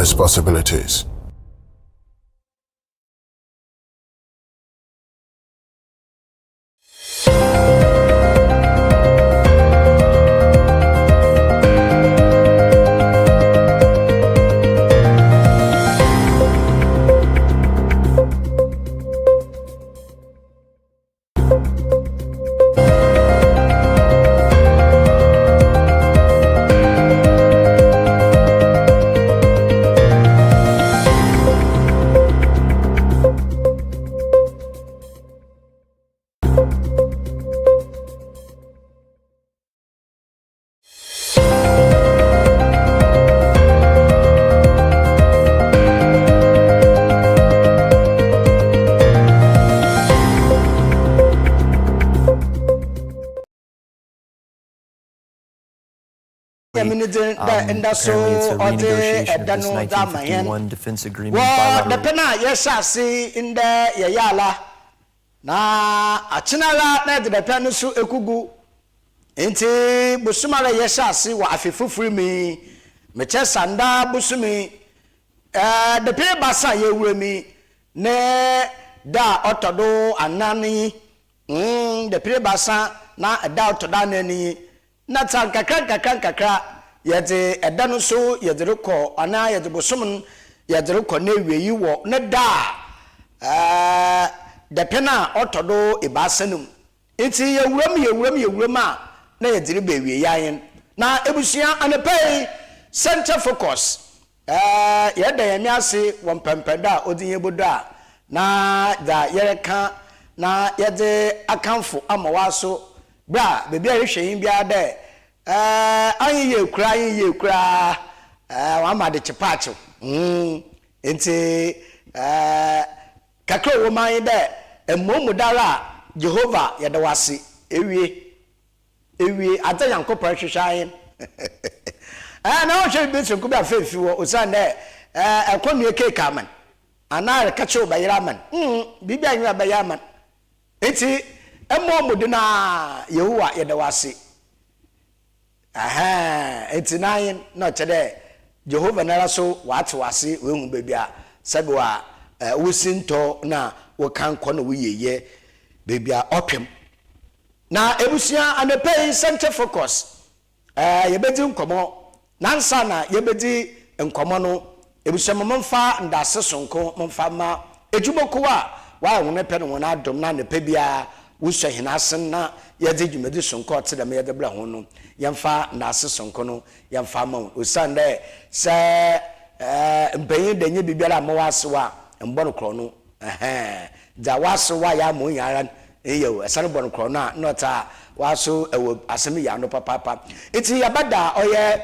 Endless possibilities. Nyame ne dzin dɛ ndɛ so ɔdze ɛda no dze ama hɛn. Wɔ dapɛn a yɛhyɛ ase ndɛ yɛyɛ ala, na akyen ara na yɛdze dapɛn no so ekogu. Ntsi bosoom ara yɛhyɛ ase wɔ afe fofor mu yi, mekyɛ Sanda bosome, dapɛn ebiasa a yewura mu yi ne da a ɔtɔ do anan yi, dapɛn ebiasa na da a ɔtɔ do anan yi Na tsa nkakrankakra nkakra yɛdze da no so yɛdze rokɔ anaa yɛdze bosoom no yɛdze rokɔ n'ewiei wɔ ne da a dapɛn a ɔtɔ do ebiasa no mu. Ntsi yɛwura mu yɛwura mu yɛwura mu a na yɛdze reba ewiei ahen. Na ebusua anapa yi Centre Focus Yɛda Nyame ase wɔ mpɛnpɛndo a odzi hɛn ebodu a na dza yɛrekã na yɛdze akamfo ama w'aso ber a beebi a erehwɛ hɛn biara dɛ annyɛ yie koraa annyɛ yie koraa wɔama adekye paakyew. Ntsi kakra a ɔwɔ mu ara nye dɛ mbom mu dara a Jehovah yɛda wo ase ewie. Ewie, adze a Nyankopɔn hwehwɛ ara nye no. Ɛɛ, na ɔnnhwɛ biribi soronko bi ammfa emmfi hɔ osiandɛ ɛɛ, ɛkɔ noa cake ama no, anaa erekɛkyew bayɛr ama no. Mm, biribiara nnyi hɔ a ebɛyɛ ama no. Ntsi, mbɔ mbɔden ara, Yehowa, yɛda wo ase. Ɛhɛn, ntsi n'ahen na ɔkyerɛ dɛ Jehovah noara so ɔatse wo ase, oehu beebi a sɛbew a wo sintɔ na wo kankɔ na wo yieyɛ, beebi a ɔpem. Na ebusua, anapa yi Centre Focus eh, yɛbɛdzi nkɔmmɔ. Na ansa na yɛbɛdzi nkɔmmɔ no, ebusua ma momfa ndaase sononko momfa mma edwumakuw a wɔayɛ hɔn pɛ na hɔn adom na anapa biara wosua hɛn asen na yɛdze dwumadzi sononko a ɔtse dɛm yɛdze brɛ hɔn no, yɛmfa ndaase sononko no yɛmfa mma hɔn. Osiandɛ sɛ eh, mpanyin dɛ nnyɛ biribiara amma w'asew a, mmbɔ no krɔno. Ɛhɛɛ, dza ɔasew ɔayɛ ama onya ara nyew, san bɔ no krɔno a, nna ɔtse a ɔaso wɔ asɛm yi ano papaapa. Ntsi yɛbɛda ɔyɛ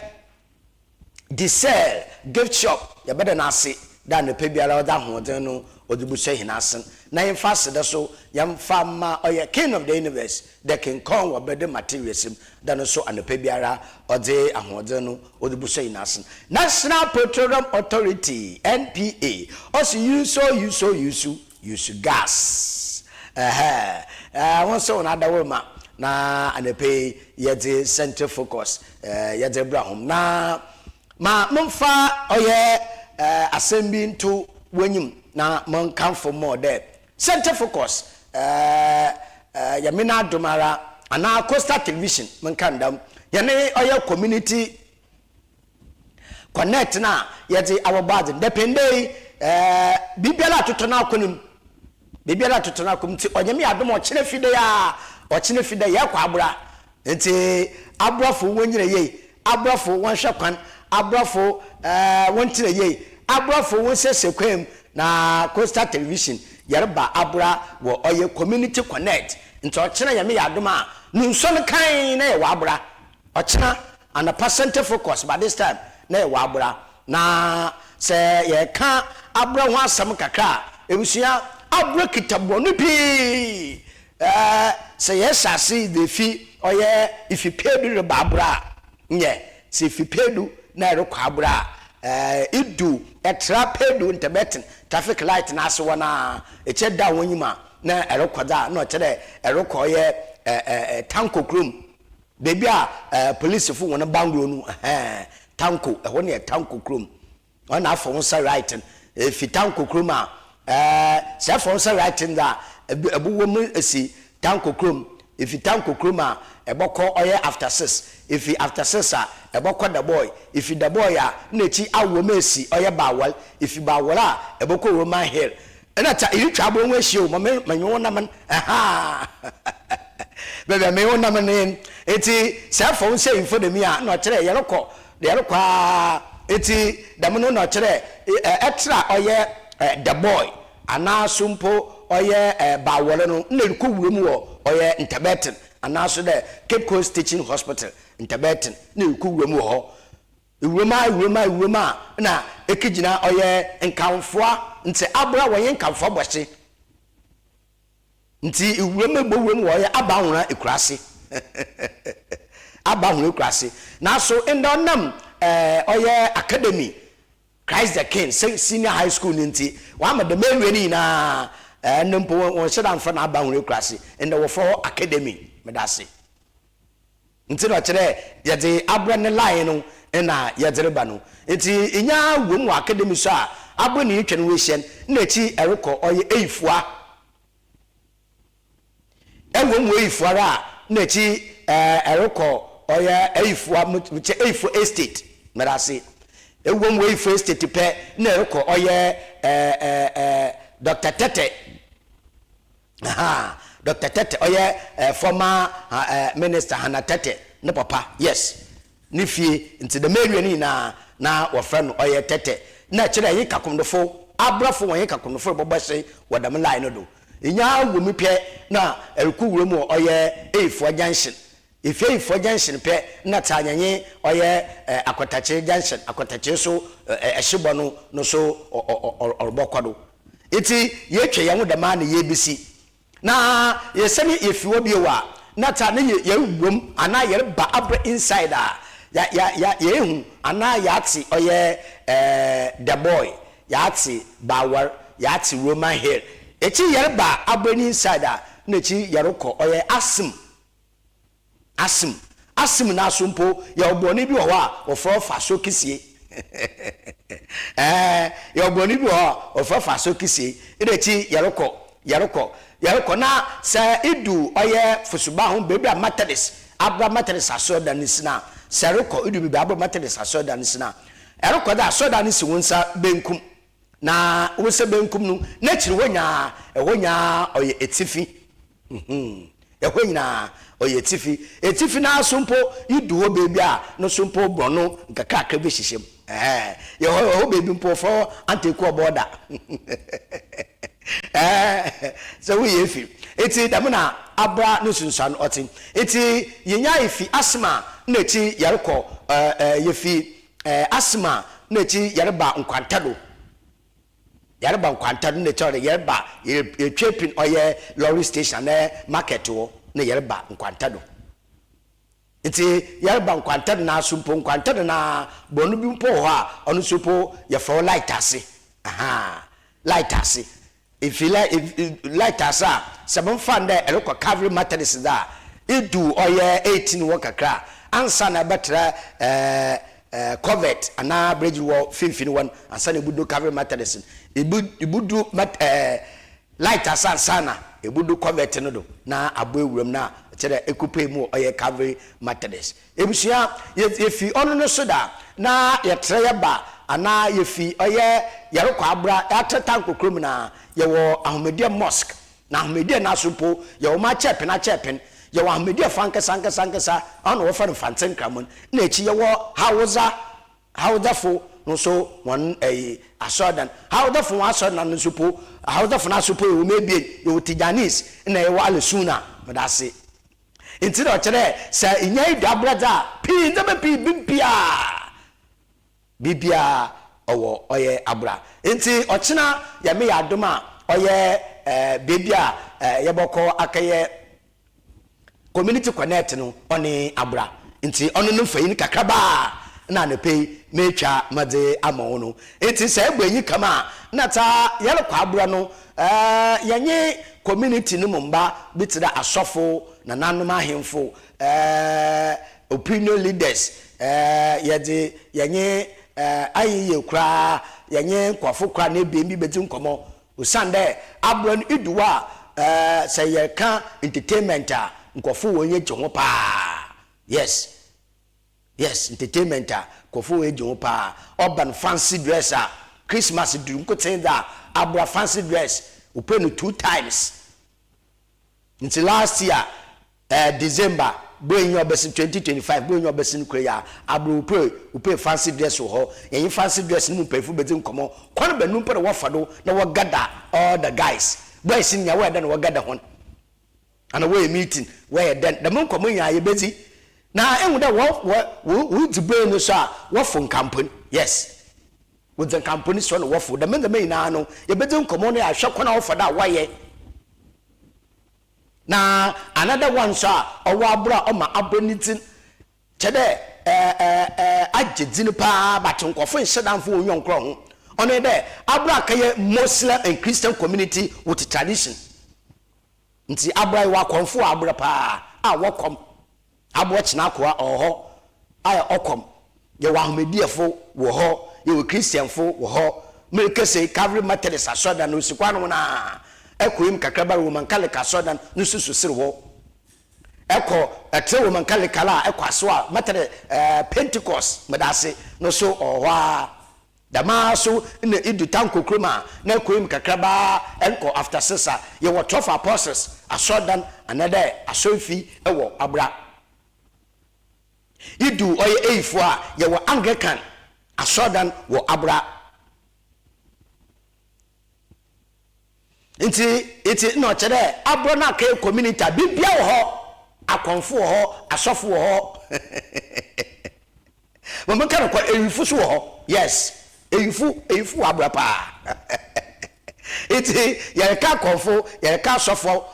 Giselle gift shop, yɛbɛda no ase dɛ anapa biara ɔdze ahoɔdzen no ɔdze busua hɛn asen, na yɛmfa aseda so yɛmfa mma ɔyɛ King of the Universe dɛ King Kong wɔ building materials mu, da no so anapa biara ɔdze ahoɔdzen no ɔdze busua hɛn asen. National Petroleum Authority, NPA, ɔse use o use o use use gas ɛhɛɛ ɛɛ hɔn so hɔn adawurma na anapa yi yɛdze Centre Focus ɛɛ yɛdze rebra hom na ma memfa ɔyɛ ɛɛ asɛm bi nto w'enyim na monkamfo more dɛ Centre Focus ɛɛ ɛɛ Nyame n'adom ara anaa Coastal Television menka no dɛm hɛn ɔyɛ community Connect no a yɛdze awɔbɔ adze no, dɛpɛn dɛ yi, ɛɛ, biribiara atotɔ n'akwan mu. Biribiara atotɔ n'akwan mu. Ntsi Onyame yɛ adom a ɔkyena fi dɛ yi ara, ɔkyena fi dɛ yɛkɔ abora. Ntsi aborɔfo wonyina yie, aborɔfo wɔnhwɛ kwan, aborɔfo ɛɛ wɔntsena yie, aborɔfo wonsiesie kwan mu, na Coastal Television yɛreba abora wɔ ɔyɛ Community Connect. Ntsi ɔkyena Nyame yɛ adom a, nunsuon kann na yɛwɔ abora. Ɔkyena anɔpa center focus by this time na yɛwɔ abora. Na sɛ yɛreka abora ho asɛm kakra a, ebusua, abora kita bɔne pii. Ɛɛ sɛ yɛhyɛ ase dze efi ɔyɛ ifi pedu reba abora a, nyɛ sɛ ifi pedu na erokɔ abora a, ɛɛ idu ɛtra pedu ntɛbɛten traffic light no ase hɔ no a, ekyir da w'enyim a na erokɔ dze a, nna ɔkyerɛ dɛ erokɔ ɔyɛ ɛɛ Tanko kurom. Beebi a polisifo hɔn banglow no, ɛhɛn, Tanko, ɛhɔ no yɛ Tanko kurom. Ɔna afa wo nsa right no, efi Tanko kurom a, ɛɛ, sɛ ɛfa wo nsa right no dze a, ɛbowɔ mu esi Tanko kurom. Efi Tanko kurom a, ɛbɔkɔ ɔyɛ After Six. Efi After Six a, ɛbɔkɔ Daboy. Efi Daboy a, nna ekyi awɔ mu esi ɔyɛ Baawar. Efi Baawar a, ɛbɔkɔ Roman Hill. Nna tsa eretwa abɔ ho ehyia o, ma me menye wo nam no, ɛhaa, beebi a menye wo nam no nye no. Ntsi sɛ ɛfa wo nsa nyimfa dɛm yi a, nna ɔkyerɛ yɛrokɔ Yɛrokɔ ara ntsi dɛm no na ɔkyerɛ ɛtra ɔyɛ the boy anaa so mpo ɔyɛ baawɔr no nna erokɔ wura mu wɔ ɔyɛ Ntabɛtsen anaa so dɛ Cape Coast Teaching Hospital Ntabɛtsen nna erokɔ wura mu wɔ hɔ. Ewura mu a ewura mu a ewura mu a nna ekegyina ɔyɛ Nkamfoa ntsi abra wɔnye Nkamfoa bɔhye. Ntsi wuram ebɔ wuram wɔ ɔyɛ aba hona ekuraase aba hona ekuraase naaso ndɛ ɔnam ɔyɛ academy Christ the King senior high school no ntsi wɔama dɛm area no nyinaa ndɛ mpo wɔnnhyɛ da mmfrɛ no aba hona ekuraase ndɛ wɔfrɛ hɔ academy medase. Ntsi na ɔkyerɛ dɛ yɛdze abrɛ ne line no na yɛdze reba no. Ntsi inya wɔ mu wɔ academy so a, aber na eretwa no ho ehyia no, nna ekyir erokɔ ɔyɛ Eyifua. Ewɔ mu wɔ Eyifua ara a, nna ekyir erokɔ ɔyɛ Eyifua, mekyɛ Eyifua Estate, meda ase. Ewɔ mu wɔ Eyifua Estate pɛ, nna erokɔ ɔyɛ Doctor Tete. Ahaa Doctor Tete ɔyɛ eh, former eh, minister Hannah Tete ne papa yes ne fie nti dɛm area no nyinaa na wɔfrɛ no ɔyɛ Tete na ɛkyerɛ ɛye Kakomdofo abrafo wɔnye Kakomdofo rebɔbɔ hye wɔ dɛm line no do nyaa wɔ mu pɛ na ɛrekɔ wura mu wɔ ɔyɛ Eyifoɔ junction Efieyifoɔ junction pɛ na Tsaanyanyi ɔyɛ Akɔtakye junction, Akɔtakye so ɛhyebɔ no no so ɔrobɔkɔ do. Ntsi yetwa hɛnho dɛm ara na yebesi. Na yɛsan yefi hɔ bio a, na tsa na yɛrowura mu anaa yɛreba abrɛ inside a, ya ya ya yeehu anaa yɛatse ɔyɛ The Boy, yɛatse Bawar, yɛatse Roman Hill. Ekyir yɛreba abrɛ ne inside a, nna ekyir yɛrokɔ ɔyɛ Asim. Asim. Asim no aso mpo, yɛwɔ borɔno bi wɔ hɔ a wɔfrɛ hɔ Faso Kisie. Ɛɛ, yɛwɔ borɔno bi wɔ hɔ a wɔfrɛ Faso Kisie. Ɛna akyi yɛrekɔ, yɛrekɔ, yɛrekɔ na sɛ idu ɔyɛ Fosuba ho baabi a Methodist, Abra Methodist asɔrdan no si no a, sɛ ɛrekɔ, idu baabi a Abra Methodist asɔrdan no si no a, ɛrekɔ dɛ asɔrdan no si wo nsa benkum. Na wo nsa benkum no, n'akyiri hɔ nyinaa, ɛhɔ nyinaa ɔyɛ atifi. Mm-hmm. Ɛhɔ nyinaa ɔyɛ atifi. Atifi no ara so mpo, idu hɔ baabi a, no so mpo borɔno nkakrakra bi hyehyɛ mu. Ɛhɛn. Yɛ hɔ, ɛhɔ baabi mpo wɔfrɛ hɔ Anteku Ɔbɔɔda. Ɛɛ, sɛ woyɛ efi. Ntsi dɛm na abra no nsunsuan ɔtse. Ntsi yenya efi Asma na ekyir yɛrokɔ ɛɛ yefi ɛɛ Asma na ekyir yɛreba Nkwanta do. Yɛreba nkwanta do na ekyir ɔdɛ yɛreba yɛretwa epin ɔyɛ lorry station anaa market hɔ na yɛreba nkwanta do. Ntsi yɛreba nkwanta do naaso mpo nkwanta do na borɔno bi mpo wɔ hɔ a ɔno so mpo yɛfrɛ hɔ light ase ahaa light ase. Ifi light ase a sɛ memfa no dɛ erokɔ Calvary Methodist dze a idu ɔyɛ 18 hɔ kakra a ansaana ebɛtra ɛɛ Covert anaa bridge wɔ finimfin hɔ no ansaana ebodu Calvary Methodist no, ibu ibudu mɛt ɛɛ light ase ansaana ebodu covert no do na abɔ ewura mu na kyerɛ dɛ ekopue mu wɔ ɔyɛ Calvary Methodist. Ebusua, yɛ yefi ɔno no so da na yɛtrɛ yɛba anaa yefi ɔyɛ yɛrokɔ abra yɛatra Tanko kurom na yɛwɔ Ahomadiɛ Mosque. Na Ahomadiɛ no aso mpo, yɛwɔ mu akyɛɛpen akyɛɛpen. Yɛwɔ Ahomadiɛfo ankasa ankasa ankasa, ɔno na wɔfrɛ no Mfantse Nkraman. Nna ekyir yɛwɔ Hausa, Hausafo no so hɔn ɛyi asɔrdan. Hausafo hɔn asɔrdan no so mpo, Hausafo no aso mpo yɛwɔ mu ebien, yɛwɔ Tijanis nna yɛwɔ Ahlus-Sunnah. Meda ase. Ntsi na ɔkyerɛ dɛ sɛ inya eduabrɛ dze a, pii ndzɛmba pii biribiara Biribiara ɔwɔ ɔyɛ abra. Ntsi ɔkyena Nyame yɛ adom a ɔyɛ beebi a yɛbɔkɔ akɛyɛ community connect no ɔne abra. Ntsi ɔno no mfonyin kakraba a nna anɔpa yi metwa medze ama wo no. Ntsi sɛ ebɔ enyi kam a nna dza yɛrokɔ abra no yɛnye community no mu mba bi tse dɛ asɔfo, nananom ahemfo, opinion leaders, yɛdze yɛnye. Ayɛ yie koraa yɛnye nkorɔfo kor anaa ebien bi bedzi nkɔmbɔ osiandɛ aber no idu hɔ a sɛ yɛreka entertainment a nkorɔfo hɔn enyi gye ho paa. Yes, yes, entertainment a nkorɔfo hɔn enyi gye ho paa. Ɔba no fancy dress a, Christmas dur nkotsee dze a, abra fancy dress, wopɛ no two times. Ntsi last year eh December Borɔnyi a ɔbɛsen 2025 Borɔnyi a ɔbɛsen kɔ yi a aber wopue wopue fancy dress wɔ hɔ yɛnye fancy dress no mu mpanyimfo bedzi nkɔmbɔ kwan bɛn no mpo na wɔfa do na wɔ gather all the guys boys no nyinaa wɔyɛ dɛn na wɔ gather hɔn ana wɔyɛ meeting wɔyɛ dɛn dɛm nkɔmbɔ nyinaa yebedzi na ehu dɛ wɔ wɔ wɔ wodzi Borɔnyi no so a wɔfo nkampo yes wodzi nkampo no so na wɔfo dɛm ndzɛmba nyinaa no yebedzi nkɔmbɔ na yɛahwɛ kwan a wɔfa do a wɔyɛ. Na another one so a ɔwɔ abor a ɔma abor ne dzin kyerɛ dɛ ɛɛ agye dzin paa but nkorɔfo nnhyɛ da mmfa hɔn enyiwa nnkora ho. Ɔno nye dɛ abor akɛyɛ Muslim and Christian community with tradition. Ntsi abor a yɛwɔ akɔmfo wɔ abor paa a wɔkɔm. Aboɔ Kyenakoa ɔwɔ hɔ ayɛ ɔkɔm. Yɛwɔ Ahomadiɛfo wɔ hɔ, yɛwɔ Christianfo wɔ hɔ. Merekese Calvary Methodist asɔrdan no osi kwan no ho no ara, ɛkɔ mu kakra ba Roman Catholic asɔrdan no so so sor hɔ. Ɛkɔ ɛtrɛ Roman Catholic a ɛkɔ aso a Methodist ɛɛ Pentecost medase no so ɔwɔ hɔ ara. Dɛm ara so na idu Tanko kurom a na ɛkɔ mu kakraba ara ɛnkɔ after six a, yɛwɔ Twelve Apostles asɔrdan anaadɛ asɔrfi wɔ Abra. Idu ɔyɛ Eyifo a, yɛwɔ Anglican asɔrdan wɔ Abra. Ntsi ntsi nna ɔkyerɛ dɛ Abra no akɛyɛ community a biribiara wɔ hɔ, akɔmfo wɔ hɔ, asɔfo wɔ hɔ. Ma menka nokwar, Ewifo so wɔ hɔ. Yes, Ewifo, Ewifo wɔ abra paa. Ntsi yɛreka akɔmfo, yɛreka asɔfo,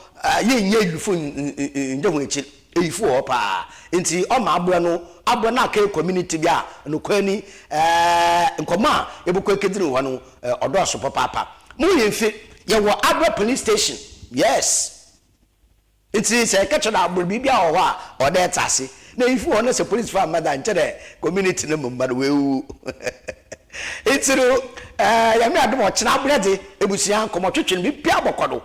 yennyɛ Ewifo nngya hɔn ekyir. Ewifo wɔ hɔ paa. Ntsi ɔma abra no, abra no akɛyɛ community bi a nokwar ni, nkɔmbɔ a yɛbɔkɔ ekedzi no wɔ hɔ no, ɔdɔɔ so papaapa. Mo nyimfi, yɛwɔ Abra Police Station. Yes. Ntsi sɛ yɛkɛkyerɛ dɛ aber biribiara wɔ hɔ a ɔwɔ dɛ yɛtse ase na iyi fi hɔ na sɛ polisifo ammba dze a nkyɛ dɛ community no mu mba no woewuwu. Ntsi no Nyame adom a ɔkyena aberɛ dze ebusua nkɔmbɔtwetwe no biribiara bɔkɔ do.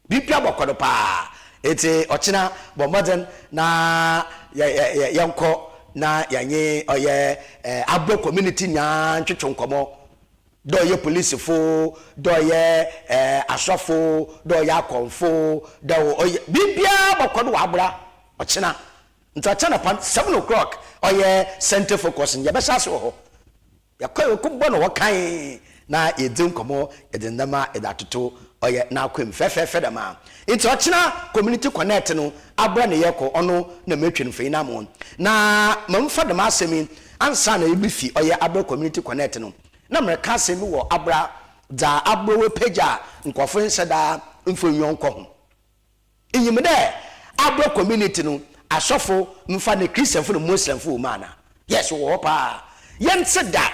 Biribiara bɔkɔ do paa. Ntsi ɔkyena bɔ mbɔdzen na yɛnkɔ na yɛnye ɔyɛ abrɛ community nyinaa ntwetwe nkɔmbɔ. Dɛ ɔyɛ polisifo, dɛ ɔyɛ asɔfo, dɛ ɔyɛ akɔmfo, dɛ ɔyɛ biribiara bɔkɔ do wɔabra ɔkyena. Ntsi ɔkyena anapa 7 o'clock ɔyɛ Centre Focus no yɛbɛhyɛ ase wɔ hɔ. Yɛkɔ yɛkɔbɔ no hɔ kann na yedzi nkɔmbɔ, yɛdze ndzɛmba yɛdze atoto ɔyɛ n'akwan mu fɛfɛɛfɛ dɛm ara. Ntsi ɔkyena Community Connect no abra na yɛkɔ, ɔno na metwe no mfonyin ama hɔn. Na ma memfa dɛm asɛm yi ansaana yebefi ɔyɛ Abra Community Connect no, na mereka asɛm bi wɔ abra dza abra oepegya a nkorɔfo nnhyɛ da mmfa enyiwa nnkɔ ho. Inyim dɛ abra community no asɔfo mfa ne Christianfo na Muslimfo wɔ mu ana? Yes, wɔwɔ hɔ paa. Yɛnntse da,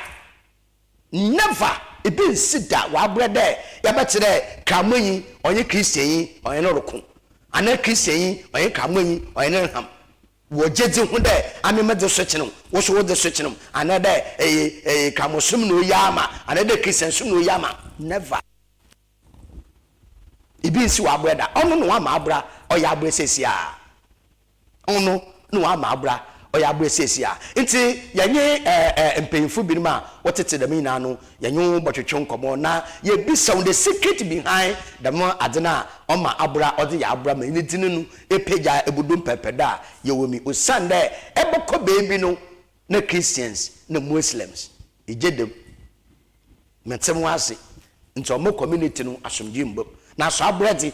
never, bi nnsi da wɔ abrɛ dɛ yɛbɛtse dɛ Kramanyi ɔnye Christianyi ɔnye no roko, anaa Christianyi ɔnye Kramanyi ɔnye no reham. Wɔ gyedzi ho dɛ ame medze so kyen wo, wo so wodze so kyen m', anaa dɛ eye eye Kramosom na oye ama, anaa dɛ Christiansom na oye ama. Never. Ibi nnsi w'abrɛ da. Ɔno na ɔama abra ɔyɛ abrɛ seseiara. Ɔno na ɔama abra ɔyɛ abrɛ seseiara. Ntsi yɛnye ɛɛ mpanyimfo binom a wɔtsetse dɛm nyina no, yɛnye hɔn bɔtwetwe nkɔmbɔ na yebisa hɔn the secret behind dɛm adze no a ɔma abra ɔdze yɛ abra ma ne dzin no epegya ebodu mpɛrpɛr do a yɛwɔ mu yi, osiandɛ ebɔkɔ beebi no na Christians na Muslims egye dɛm. Metse mo ase, ntsi ɔmo community no asomdwee mmba mu. Naaso abrɛ dze,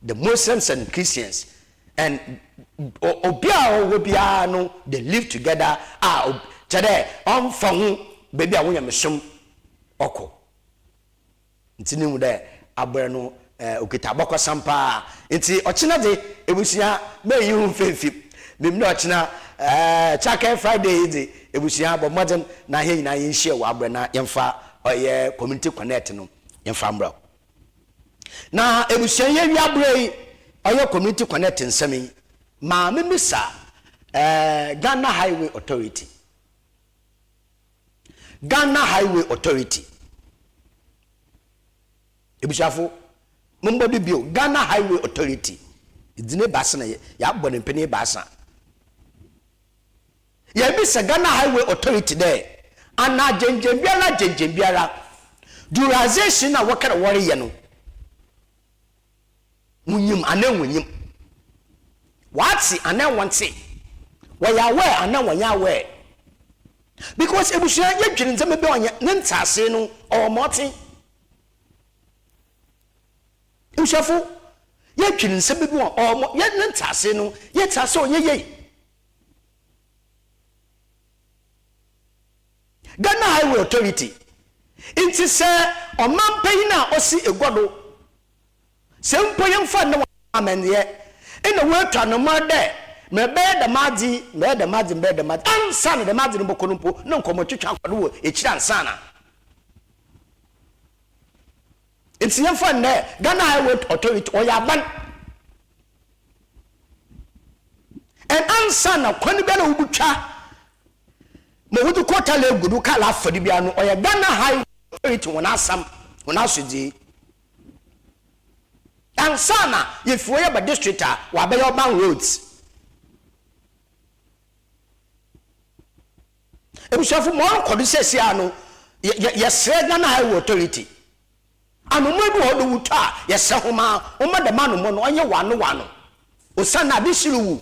the Muslims and Christians and obi a ɔwɔ hɔ biara no they live together a kyerɛ dɛ ɔmmfa ho beebi a wo nyamesom ɔkɔ. Ntsi no hu dɛ aber no okitsa abakɔsɛm paa. Ntsi ɔkyena dze, ebusua, mennyi ho mfemfim. Minyim dɛ ɔkyena, Kyakɛ Friday yi dze, ebusua, bɔ mbɔdzen na hɛn nyina yenhyia wɔ aber na yɛmfa ɔyɛ Community Connect no yɛmfa mbra. Na ebusua yi ewiaber yi, ɔyɛ Community Connect nsɛm yi, ma mibisa Ghana Highway Authority. Ghana Highway Authority. Ebusuafo, mombɔ do bio, Ghana Highway Authority, dzin ebiasa na yɛabɔ no mpɛn ebiasa. Yɛrebisa Ghana Highway Authority dɛ, ana gyangyanbiara gyangyanbiara, dualization a wɔka dɛ wɔreyɛ no, Wonyim anaa wonnyim? Wɔatse anaa wɔnntse? Wɔyɛ aware anaa wɔnnyɛ aware? Because ebusua yɛdwen ndzɛmba bi a ɔnnyɛ ne ntseasee no ɔwɔ ma ɔtse. Ebusuafo yɛdwen nsɛm bi a ɔwɔ ma yɛ ne ntseasee no yɛtse ase a ɔnnyɛ yie. Ghana Highway Authority ntsi sɛ ɔmampanyin a ɔsi egua do Sɛ mpo yɛmmfa nna hɔn amandzɛɛ nna woetu anamɔn dɛ merebɛyɛ dɛm adze yi, mebɛyɛ dɛm adze, mebɛyɛ dɛm adze, ansaana dɛm adze no bɔkɔ no mpo, nna nkɔmbɔtwetwe akɔ do wɔ ekyir ansaana. Ntsi yɛmfa no dɛ Ghana Highway Authority ɔyɛ aban, and ansaana kwan biara a wobotwa ma wɔdze kɔɔtal egu do, kaar afa do biara no, ɔyɛ Ghana Highway Authority hɔn asɛm, hɔn asodzii. Ansaana yefi hɔ yɛba district a, wɔabɛyɛ urban roads. Ebusuafo, ma ɔrokɔ do seseiara no, yɛserɛ Ghana Highway Authority, anomaa bi wɔ hɔ do wotɔ a, yɛserɛ hom ara, homma dɛm anomaa no ɔnyɛ wɔano wɔano, osiandɛ adehye ruwu.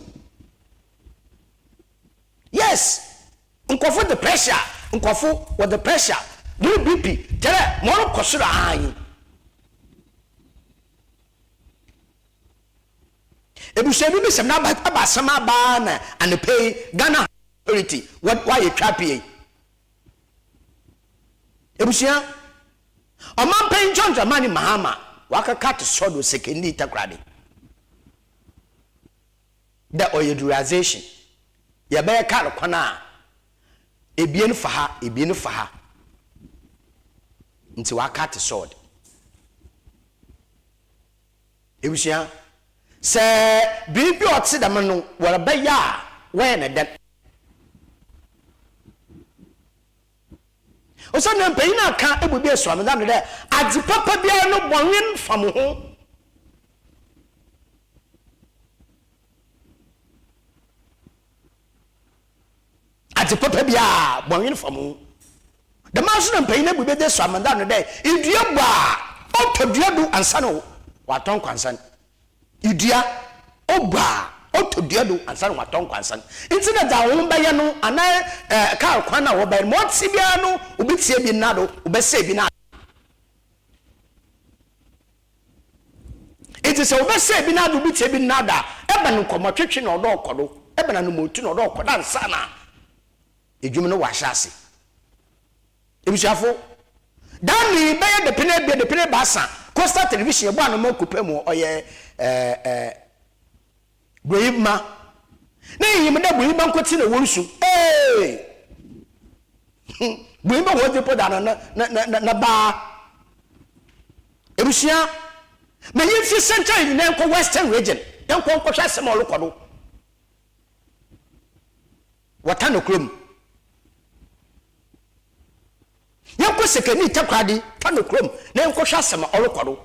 Yes! Nkorɔfo dze pressure nkorɔfo wɔdze pressure hɔn BP kyerɛ ma ɔrokɔ sor ara nye. Ebusua bi bisa me aba aba asɛm aba ara na anapa yi Ghana Authority wɔ wɔayɛ twa pie. Ebusua, Ɔmanpanyin John Dramani Mahama ɔakɛka ato sɔ do Sekondi Takoradi dɛ ɔyɛ dualization. Yɛbɛyɛ kaar kwan a ebien fa ha, ebien fa ha. Ntsi wɔacut sword. Ebusua, sɛ biribi a ɔtse dɛm no wɔrebɛyɛ a, wɔyɛ no dɛn? Osiandɛ mpanyin akã ebu bi esuo me dza no dɛ, adze papa biara no bɔnwen fa mo ho. Adze papa biara, bɔnwen fa mu. Dɛm ara so na mpanyin abu bɛ dze esuo amanda no dɛ, Idua bɔ a, ɔtɔ dua do ansaana ɔatɔ nkwansan. Idua, ɔbɔ a, ɔtɔ dua do ansaana ɔatɔ nkwansan. Ntsi na dza hom bɛyɛ no anaa kaar kwan no a wɔbɛyɛ no, ma ɔtse biara no, obetsia bi nna do, ɔbɛsɛɛ bi n'adze. Ntsi sɛ wɔbɛsɛɛ bi n'adze, obi tsia bi n'adze a, ebɛn nkɔmbɔtwetwe na ɔwɔ dɛ ɔkɔ do? Ebɛn anomontu na ɔwɔ dɛ ɔkɔ do ansaana edwuma no wɔahyɛ ase? Ebusuafo, da no yi bɛyɛ dapɛn ebien, dapɛn ebiasa, Coastal Television yɛbɔɔ anoma kupɛ mu, ɔyɛ ɛɛ Buroyibma. Na yenyim dɛ Buroyibma nkotsee na worusu. Ee! Buroyibma hɔn dze mpo da no na na na na baa. Ebusua, ma yemfi Central Region na yɛnkɔ Western Region, yɛnkɔ nkɔhwɛ asɛm a ɔrokɔ do wɔ Tano kurom. Yɛnkɔ Sekani Takoradi, Tano kurom na yɛnkɔhwɛ asɛm a ɔrokɔ do.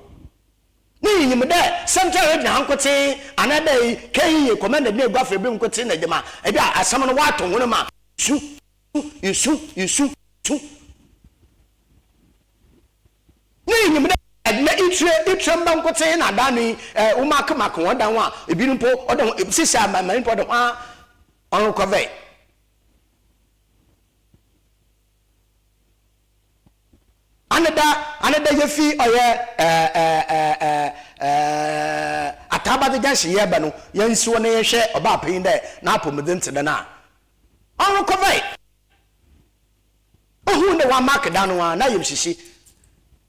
Ne nyim dɛ Central Region ha nkotsee anaa dɛ KEA Commander na Eguafo Ebim nkotsee na gyama bi a asɛm no wɔato hɔn mu a, su, nsu, nsu, nsu. Ne nyim dɛ ndɛ itsire itsire mba nkotsee na adan no yi eh, wo mark mark hɔn dan ho a, binom mpo ɔda ho, sisi a ma ma mpo ɔda ho a ɔnnkɔvɛe. Aneda aneda yefi ɔyɛ eh eh eh eh eh Ataabadze junction yɛreba no, yɛnsi hɔ na yɛnhwɛ ɔbaapanyin dɛ n'apɔwmudzen tse dɛn a, ɔnnkɔvɛe. Ohun dɛ wɔamark dan no a, n'ayamhyehye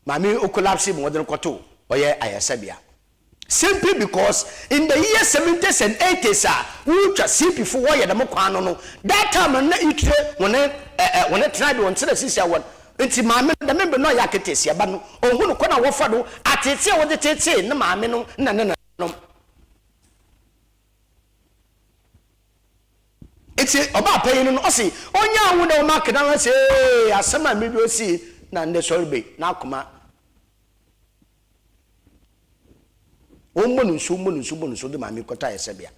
maame yi okolapsee ma wɔdze no kɔtoo ɔyɛ ayarsabea. Simply because in the year seventies and eighties a worutwa CP fo wɔyɛ dɛm kwan no no, that time no nna Itire hɔn ɛ ɛ hɔn tsenabea wɔnntse dɛ sisi a wɔn ntsi maame no dɛm mber no ɔyɛ akataasiaba no ohun kwan a wɔfa do atseetsee a wɔdze tseetsee ne maame no na ne nananom. Ntsi ɔbaa panyin no, ɔse onyaa hu dɛ ɔma akeda no ase ee asɛm a mber bi osii na ndɛ sɔr be n'akoma Wɔmbɔ no nsu, wɔmbɔ no nsu, wɔmbɔ no nsu de maame yi kɔtɔ ayɛsɛbea.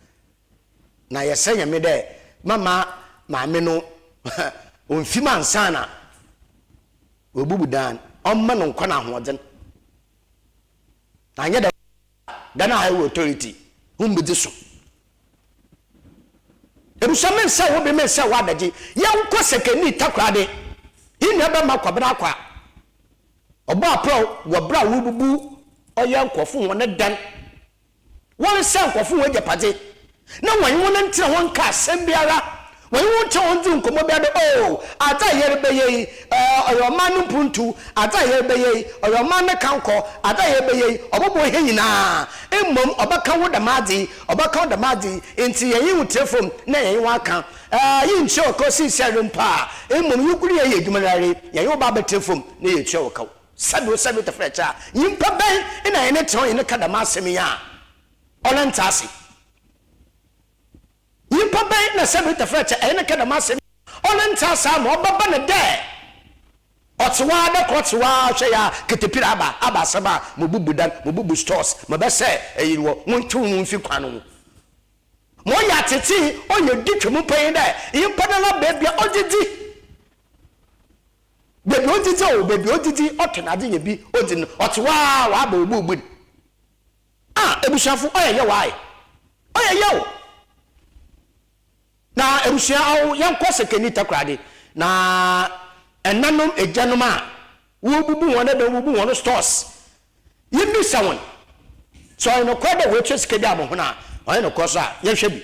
Na yɛsrɛ Nyame dɛ mama maame no onnfi mu ansaana oebubu dan, ɔmma no nkwa na ahoɔdzen. Na annyɛ dɛm a, Ghana Highway Authority hom bedzi so. Ebusua mensɛɛ wo ber, mensɛɛ w'adagye, yɛnkɔ Sekeni Takoradi, hɛn nuabarima Kwabena Akwa. Ɔbɔ aprɔw wɔ ber a worububu ɔyɛ nkorɔfo hɔn dan, wɔresɛɛ nkorɔfo hɔn egyapadze, na wɔnye hɔn nntsena hɔ nnkã asɛm biara, wɔnye hɔn nntsena hɔ nndzi nkɔmbɔ biara dɛ, Oh, adze a yɛrebɛyɛ yi, ɔyɛ ɔman no mpontu, adze a yɛrebɛyɛ yi, ɔyɛ ɔman ne kankɔ, adze a yɛrebɛyɛ yi, ɔbɔboa hɛn nyina, mbom ɔbɛka wo dɛm adze yi, ɔbɛka wo dɛm adze yi, ntsi yɛnye wo tsena famu na yɛnye wo akã. Ɛɛ, yenntua wo kaw seisiara mpo a, mbom yegudo yɛyɛ edwuma no ara yi, yɛnye wo ba abɛtsena famu na yeetua wo kaw. Sɛbew sɛbew tafrakyɛ a, nyimpa bɛn na hɛn tsena hɔ nye no ka dɛm asɛm yi a ɔnntse ase? Nyimpa bɛn na sɛbew tafrakyɛ hɛn no ka dɛm asɛm yi a ɔnntse ase ama ɔbɛba no dɛ ɔtse hɔ ara dɛ kor ɔtse hɔ ara hwɛ yi a ketepir aba, aba asɛm a, mobubu dan, mobubu stores, mobɛsɛɛ eyi wɔ, montwe woho mfi kwan no ho. Ma ɔyɛ atsetsee, ɔyɛ di twa mu mpo nye dɛ nyimpa noara beebi a odzidzi, beebi a odzidzi o, beebi a odzidzi, ɔtɔ n'adze nya bi odzi no, ɔtse hɔ ara ɔaba obubu no. Ah, ebusuafo, ɔyɛ yaw ae, ɔyɛ yaw. Na ebusua awo, yɛnkɔ Sekeni Takoradi, na ɛnanom, egyanom a wobubu hɔn dan, wobubu hɔn stores, Yebisa hɔn, sɛ ɔyɛ nokwar dɛ woetua sika bi ama hɔn a, ɔnnyɛ nokwar so a, yɛnhwɛ bi.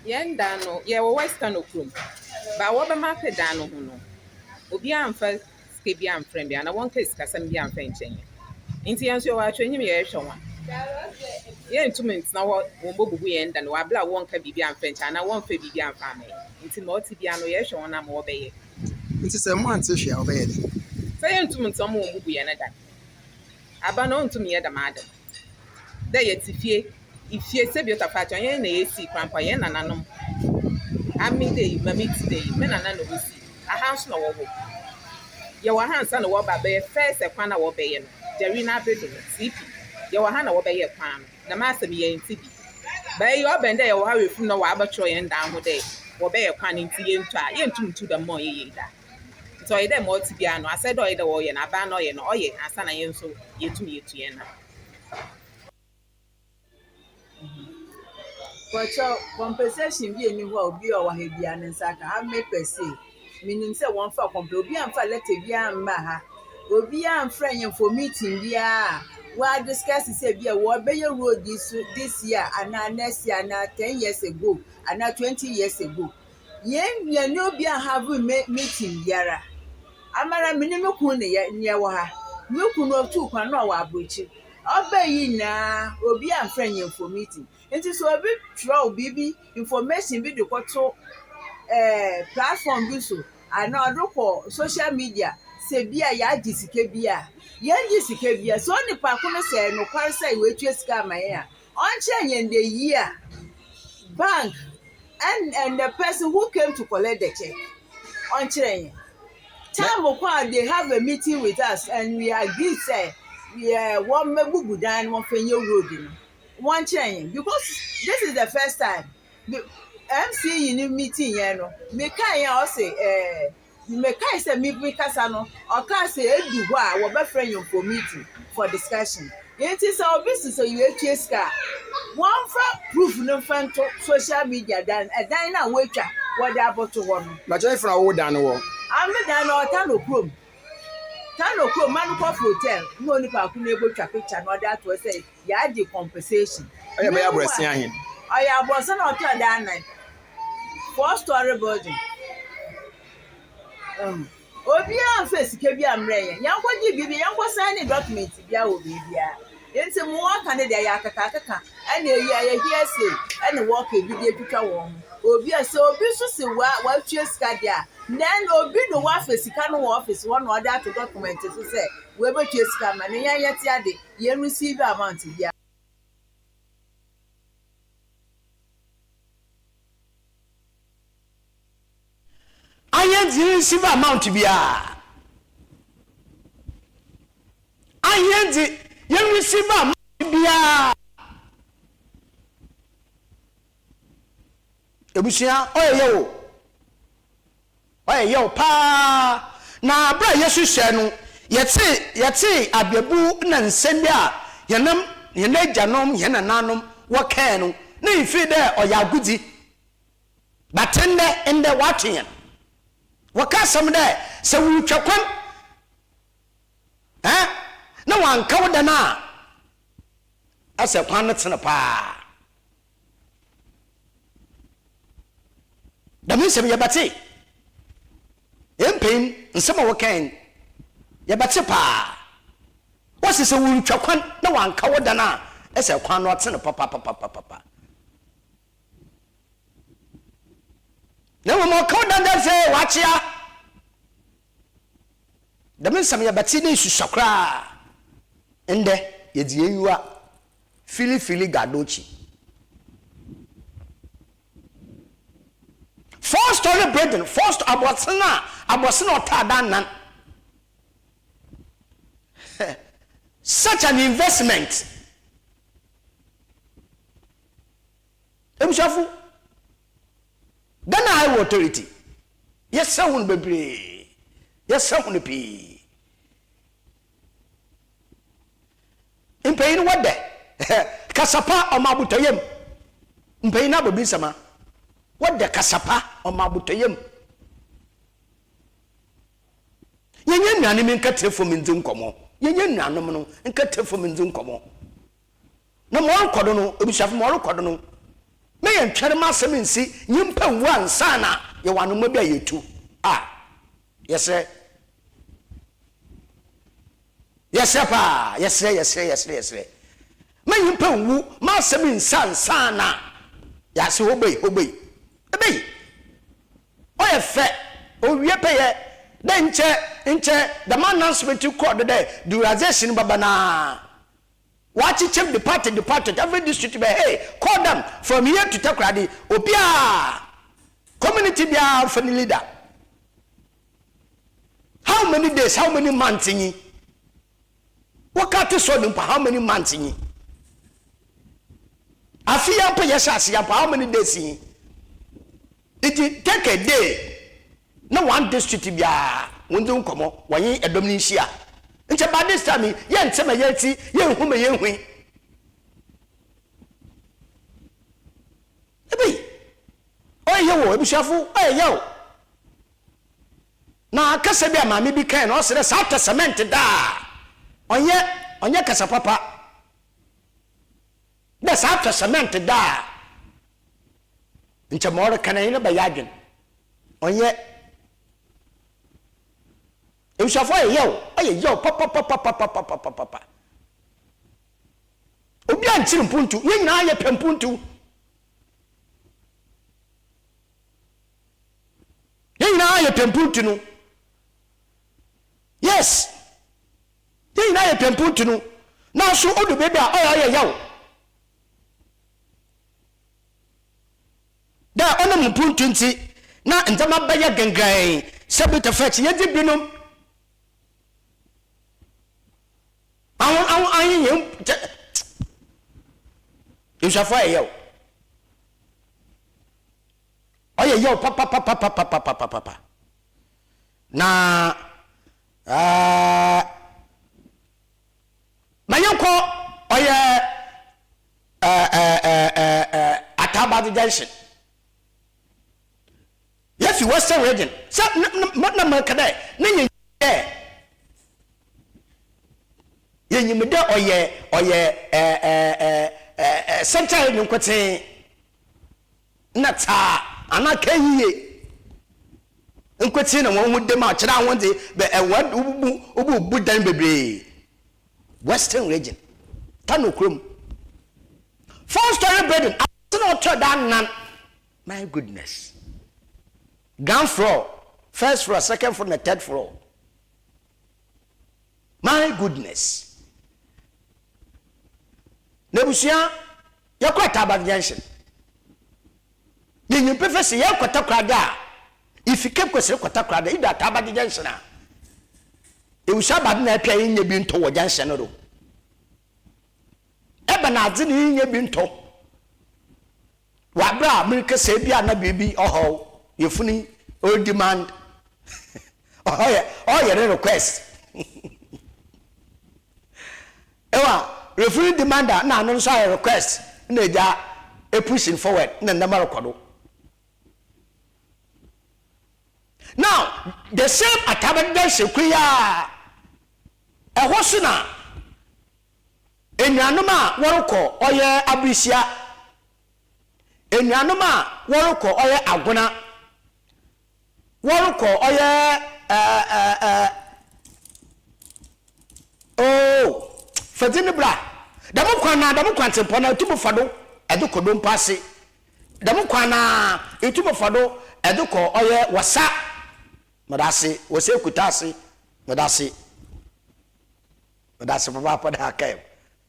Yɛn dan no, yɛwɔ West Kano kurom. Ba wɔbɛmape dan no ho no, obiara amfa sika biara ammfrɛ me anaa wɔnnkaa sikasɛm biara ammfa nnkyɛ hɛn. Ntsi hɛn so yɛwɔ ahwɛenyim yɛrohwɛ hɔn. Yenntum nntsena hɔ wommbobubu hɛn dan wɔ aber a wɔnnka biribi ammfa nnkyɛ anaa wɔmmfa biribi ammfa amma hɛn. Ntsi ma ɔtse biara no yɛrohwɛ hɔn ama wɔbɛyɛ. Ntsi sɛ moanntse hwee a wɔbɛyɛ dɛn? Sɛ yenntum nntsena hɔ ma wommbubu hɛn dan, aber no onntum nnyɛ dɛm ade no. Dɛ yɛtse fie, fie sɛ bi ɔtafrakye ɔnnyɛ hɛn na yesii koraa mpo a, hɛn nananom, ame dɛ yi, ma metse dɛ yi, me nana na osii, aha so na wɔwɔ. Yɛwɔ ha ansa na wɔreba abɛyɛ first kwan a wɔbɛyɛ no, Jerry n'aber do no, CP, yɛwɔ ha na wɔbɛyɛɛ kwan no, dɛm asɛm yi yɛnntse bi. But iyi ɔbɛn dɛ yɛwɔ ha wɔ na wɔabɛkyerɛw hɛn dan ho dɛ wɔbɛyɛ kwan ntsi yentu a, yenntum nntu dɛm ma ɔnnyɛ yie da. Ntsi ɔyɛ dɛ ma ɔtse biara no, asɛdɛ ɔyɛ dɛ wɔyɛ no, aban no ɔyɛ no, ɔyɛ ansaana hɛn so yeetum yeetu hɛn nan. Pakyɛw, compensation bi nni hɔ a obi a ɔwɔ ha biara ne nsa aka. Ha me per se, minim sɛ wɔmfa comp obi amfa letter biara mmaa ha. Obiara amfrɛ yɛn for meeting biara a wɔadiscuss sɛ bi a wɔbɛyɛ road yi so this year anaa next year anaa 10 years ago anaa 20 years ago. Yɛn yɛne obi anhave me meeting biara. Amara me ne me kunu ne yɛ ne yɛwɔ ha. Me kunu otuu kwan na ɔwɔ aburokyir. Ɔbaa yi nyinaa obi amfrɛ yɛn for meeting. Nti sɛ obi twerɛw biribi information bi de kɔto ɛɛ platform bi so anaa ɔde kɔ social media sɛ bi a yɛagye sika bi a, yɛngye sika bi a. Sɛ onipa ko no sɛ ɛyɛ nokware sɛ watua sika ama yɛn a, ɔnkyerɛ yɛn the year, bank and and the person who came to collect the check. Ɔnkyerɛ yɛn. Time kɔ a they have a meeting with us and we agree sɛ yɛ wɔmmɛbubu dan no wɔmfa nyɛ road no. Wɔnkyerɛ yɛn because this is the first time. Me MC yi ne meeting yɛn no, mekae yɛn a ɔse ɛɛ mekae sɛ me mekasa no, ɔkaa sɛ edu hɔ a wɔbɛfrɛ yɛn for meeting for discussion. Nti sɛ obi se sɛ yɛatua sika a, wɔmfa proof no mfa nto social media dan ɛdan no a wɔatwa wɔde abɔto hɔ no. Bakyɛ hefa na wo dan no wɔ? Ah me dan no ɔta no kurom. Tano kurom Manukɔfo Hotel na onipa ko no ebotwa picture na ɔde ato hɔ sɛ yɛagye compensation. Ɔyɛ bɛyɛ aborɔsan ahen? Ɔyɛ aborɔsan a ɔtɔ dan anan, 4 story building. Ehu. Obiara mfa sika bi ammrɛ yɛn. Yɛnkɔgye biribi, yɛnkɔ sign ne document biara wɔ baabiara. Nti mo wɔka no deɛ ɛyɛ akekaakeka ɛna eyi ɛyɛ hearsay ɛna wɔka bi de atwitwa wɔn ho. Obi a sɛ obi nso se wa watua sika deɛ a, then obi na wafa sika no wɔ office hɔ na ɔde ato document so sɛ wɔabetua sika ama no. Yɛn yɛte ade, yɛn receive amount biara. Anyɛ dze receive amount biara. Anyɛ dze yɛn receive amount biara. Ebusua ɔyɛ yaw o. Ɔyɛ yaw paa. Na aber a yɛhwehwɛɛ no, yɛtsee yɛtsee abɛbu na nsɛm bi a hɛn hɛn egyanom, hɛn nanaanom wɔkãe no, na innfii dɛ ɔyɛ agodzi. But ndɛ, ndɛ wɔatwe hɛn. Wɔka asɛm dɛ, sɛ worutwa kwan eh, na wɔannka wo dan a, asɛ kwan no tsen paa. Dɛm nsɛm yi yɛbɛtse. Hɛn mpanyin, nsɛm a wɔkãe no, yɛbɛtse paa. Wɔse sɛ worutwa kwan na wɔannka wo dan a, asɛ kwan no ɔtsen papapapapapa. Na mmom ɔka wo dandan sɛ wakyea. Dɛm nsɛm yɛbɛtse dɛ esusua koraa. Ndɛ yɛdze hɛn enyiwa filifili Gadochi. 4 story building, 4 sto abɔsen a abɔsen a ɔtaa dan nan. Such an investment. Ebusuafo, Ghana Highway Authority, yɛsrɛ hɔn beberee, yɛsrɛ hɔn pii. Mpanyin wɔdɛ, kasapa ɔma abotɔyam. Mpanyin abɔ bi nsɛm a, wɔdɛ kasapa ɔma abotɔyam. Yɛnyɛ nuanom nkɛtɛ fam ndzi nkɔmmɔ. Yɛnyɛ nuanom no nkɛtɛ fam ndzi nkɔmmɔ. Na ma ɔrokɔ do no, ebusuafo, ma ɔrokɔ do no, na yɛnntwɛr ma asɛm nnsi, nyimpa nnwu ansaana yɛwɔ anoma bi a yetu a. Yɛserɛ. Yɛserɛ paa, yɛserɛ, yɛserɛ, yɛserɛ, yɛserɛ. Ma nyimpa nnwu, ma asɛm nnsi ansaana yɛase hobei, hobei. Ebei! Ɔyɛ fɛ, owie pɛyɛ dɛ nkyɛ, nkyɛ dɛm announcement yi kɔr do dɛ dualization bɛba no ara. Wɔakyekyɛm department department every district bɛ hey call them from here to Takoradi obiara community biara nfa ne leader how many days how many months nyi wɔka te sɔ ne mpo how many months nyi afi ya mpo yɛhyɛ ase ya mpo how many days nyi nti take a day na one district biara wɔn di nkɔmɔ wɔnye ɛdɔm no nhyia nkyɛ by this time yi yɛnte ma yɛnti yɛnhu ma yɛnhui ebi ɔyɛ yɛ wɔ abusuafo ɔyɛ yɛ o na kasa bi a maame bi kan na ɔsrɛ saa testament daa ɔnyɛ ɔnyɛ kasa papa dɛ saa testament daa nkyɛ ma ɔreka no ɛnyɛ bɛyɛ adwen ɔnyɛ ebusuafo ɔyɛ yɛw ɔyɛ yɛw papapapapapapapa obi a nkyiri mpuntu yɛn nyinaa yɛ pɛ mpuntu yɛn nyinaa yɛ pɛ mpuntu no yes yɛn nyinaa yɛ pɛ mpuntu no nanso odu beebi a ɔyɛ ɔyɛ yɛw Dɛ ɔnam mpontu ntsi na ndzɛmba bɛyɛ gengrɛnn sɛ Bitterfetch yɛdze binom ahon ahon ahe hɛn kyɛ Nsuafo ɔyɛ yaw. Ɔyɛ yaw papapapapapapapa. Na ɛɛ ma yɛnkɔ ɔyɛ ɛɛ Atabadze junction. Yɛfi Western region sɛ na na mɛka dɛ ne nyɛ dɛ. Yenyim dɛ ɔyɛ ɔyɛ ɛɛ ɛɛ central region nkotsee na tsaa anaa KEA nkotsee na hɔn ho da mu a ɔkyerɛ a hɔn dze bɛ ɛ wobubu wobubu dan beberee. Western region, Kano kurom. Four story building, ase na ɔtɔ da anan. My goodness. Ground floor, first floor, second floor na third floor. My goodness. N'abusua yɛkɔ Ataaba junction. Yɛnyim pefee sɛ yɛkɔ Takoradi a, ifi Cape Coast rekɔ Takoradi a, idu Ataaba junction a, ewusu aba do na ɛpɛ a innya bi ntɔ wɔ junction no do. Ebɛn adze na innya bi ntɔ wɔ aber a merekasa yi bi a na biribi ɔhaw yafun yi, ɔredemand, ɔyɛ ɔyɛ ne request. Ewa, refuni demand a nna ano no so ayɛ request na egya epushing forward na ndzɛmba rokɔ do. Now, the same Ataba junction kor yi ara, ɛhɔ so na enuanom a wɔrokɔ ɔyɛ Aberhyia, enuanom a wɔrokɔ ɔyɛ Agona, Wɔrokɔ ɔyɛ ɛɛ oh fa dzin no bra. Dɛm kwan no ara, dɛm kwantsempɔn no ara itum fa do dze kɔ Dompo ase. Dɛm kwan no ara itum fa do dze kɔ ɔyɛ Wasa. Meda ase, Wasa Ekuta ase. Meda ase. Meda ase papaapa dɛ akae me.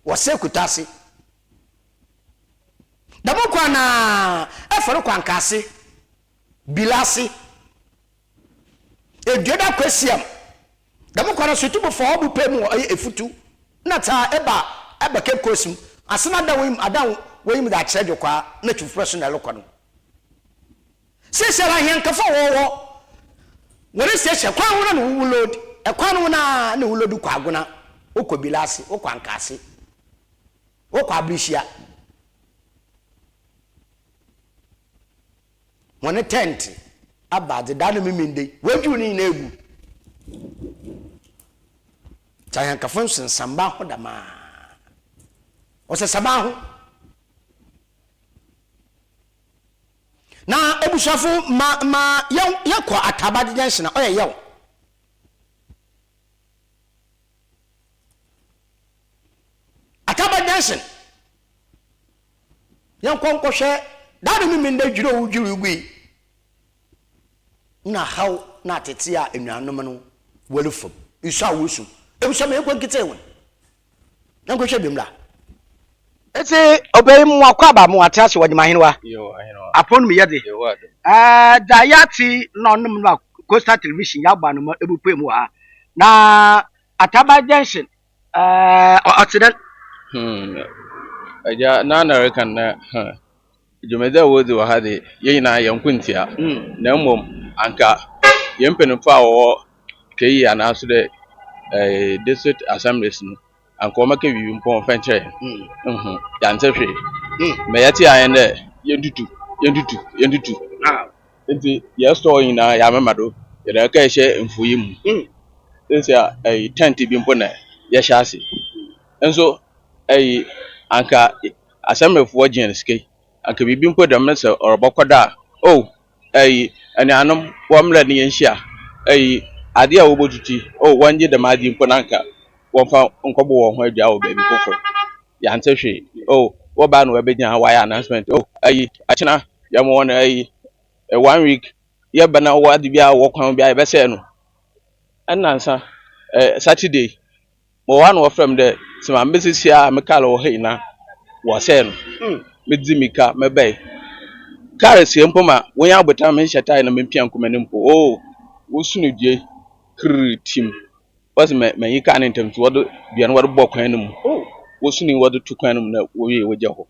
Wasa Ekuta ase. Dɛm kwan no ara fa do kɔ Ankaase. Bilase, Eduoda Kwesiam, dɛm kwan no so itum fa ɔbo pɛ mu ɔyɛ efutu na tsa eba eba Cape Coast mu asen adan w'enyim adan w'enyim dze akyerɛ Dwokwaa na Twifrɛ so na erokɔ no. Seseiara ahɛnkafo a wɔwɔ hɔ hɔn station kwan ho no na wo load, kwan ho no ara na wo load kɔ Agona, wokɔ Bilase, wokɔ Ankaase, wokɔ Aberehyia. Hɔn tɛnt aba adze daa na Memenda yi, woedwuruw ne nyina egu. Ntsi ahɛnkafo nsensamba ho dɛmara. Wɔsesaba ho. Na ebusuafo ma ma yɛkɔ Ataabadze junction a, ɔyɛ yaw. Ataabadze junction. Yɛnkɔ nkɔhwɛ da no Memenda dwiri a wodwiriw gui na haw na atete a anuanom no wɔrefa mu, nsu a woresu. Ebusua ma yɛnkɔ nketsee hɔn. Yɛnkɔhwɛ bi mbra. Etse ɔbɛn mu akwaaba mu atse ase wɔ Gyima Ahenewa. Apon mu yɛ dze. Ɛɛ dza yɛatse na ɔnom no a Coastal Television yɛabɔ anoma ebupue mu wɔ ha. Na Ataba Junction Ɛɛ, ɔte dɛn? Hmm, agya, na na reka no na huh, dwumadzi a wɔdzi wɔ ha de, yɛn nyinaa yɛn nko ntia. Na mmom, anka yɛn mpanyinfo a wɔwɔ KE anaaso dɛ eh, district assemblies no, anka wɔmmɛka biribi mpo wɔmfa nkyerɛ yɛn. Nhu, yɛante hwee. Ma yɛte ayɛ dɛ yɛntutu, yɛntutu, yɛntutu. Ntsi yɛn store nyinaa yɛamema do, yɛdze akɛhyɛ mfuw yi mu. Sesei a ɛyi tent bi mpo na yɛhyɛ ase. Nso ɛyi anka asɛmfoɔ gye hɛn sika yi, anka biribi mpo dɛm no sɛ ɔrobɔkɔ do a, oh ɛyi enuanom wɔmbra na yenhyia, ɛyi adze a wobotutu yi, oh wɔngye dɛm adze yi mpo na anka wɔmfa nkɔbɔ hɔn ho adwaa wɔ beebi fofor. Yɛanntse hwee, oh wɔbaa na wɔabegyina ha wɔayɛ announcement, oh ayi akyena yɛma wɔn ayi one week yɛba na wɔ ade biara wɔ kwan biara yɛbɛsɛɛ no. Ɛnansa eh, Saturday mowɔ hɔ a na wɔfrɛ me dɛ sɛ ma mebɛsisi a me kaar wɔ ha nyinaa wɔsɛɛ no. Hmm. Medzi mika mebɛe. Kaar sie mpo ma wonya abotar menhyɛ tae na mempia nkɔ m'anim mpo. Oh, wosu no due kirr tim. Wɔse mɛ manyi kaar no ntsɛm ntsi wɔdze dua no wɔdze bɔɔ kwan no mu. Oh, wosu no wɔdze to kwan no mu na wowie wogya hɔ.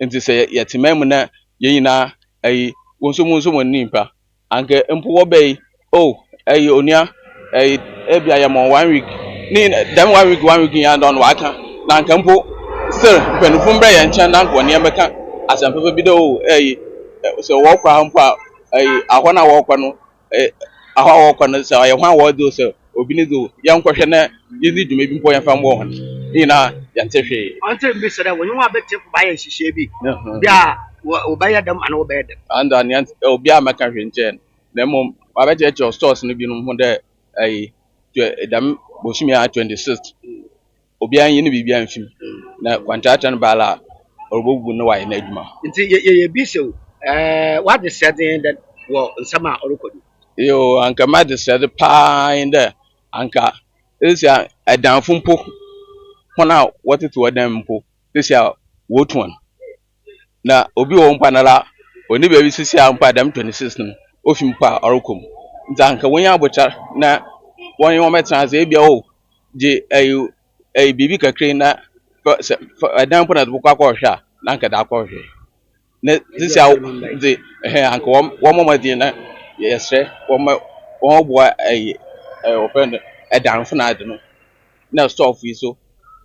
Ntsi sɛ yɛtse man mu na hɛn nyina ayi wonso munso hɔn nyimpa, anka mpo wɔbɛyi oh ayi onua ayi ebia yɛma wo one week ne nyina dɛm one week one week nyina dɔn ɔaka na anka mpo still mpanyimfo mbrɛ hɛn nkyɛn na anka wɔnye hɛn bɛka asɛm papa bi dɛ oh ayi sɛ wɔkɔ a mpo a ayi ahɔ no a wɔkɔ no ahɔ a wɔkɔ no sɛ ɔyɛ hɔn a wɔdze o sɛ obi ne dze o yɛnkɔhwɛ na yɛndzi dwuma bi mpo yɛmfa mboa hɔn. Ne nyinaa yɛnte hwee. Ɔnntse mbisa dɛ wɔnye hɔn abɛtsefo bɛayɛ nhyehyɛɛ bi, bi a wɔbɛyɛ dɛm anaa wɔbɛyɛ dɛm. Ɔno dze nea obiara mmɛka hwee nkyerɛ no, na mbom wɔabɛkyerɛkyerɛw stores no binom ho dɛ ayi dɛm bosoom yi ara 26th obiara nyi ne biribiara mfi mu na kwankyerɛkyerɛ no baala a ɔrebobubu no wayɛ n'adwuma. Nti yɛbisa o, ɛɛ w'adesrɛdze nye dɛn wɔ nsɛm a ɔrokɔ do? Yoo, anka m'adesrɛdze paa nye dɛ anka sisi a ɛdanfo mpo hɔn a wɔtsetse hɔ dan mu mpo sisi a wotu hɔn. Na obi wɔ hɔ mpo a noara onnyi beebi sisi a mpo a dɛm 26 no ofi mpo a ɔrokɔ mu. Ntsi anka wonya abotar na wɔnye hɔn bɛtsena ase ebia oh gye ɛyi ɛyi biribi kakra yi na fa sɛ fa ɛdan mpo na ɛde bɛkɔ akɔhwehwɛ a na anka ɛde akɔhwehwɛ. Na sisi a dze ɛhɛn anka wɔn wɔmmɔ mmɔden na yɛsrɛ wɔmmɛ wɔmmoa ɛyi ɛɛ wɔfrɛ no ɛdanfo na adze no na stɔɔfo yi so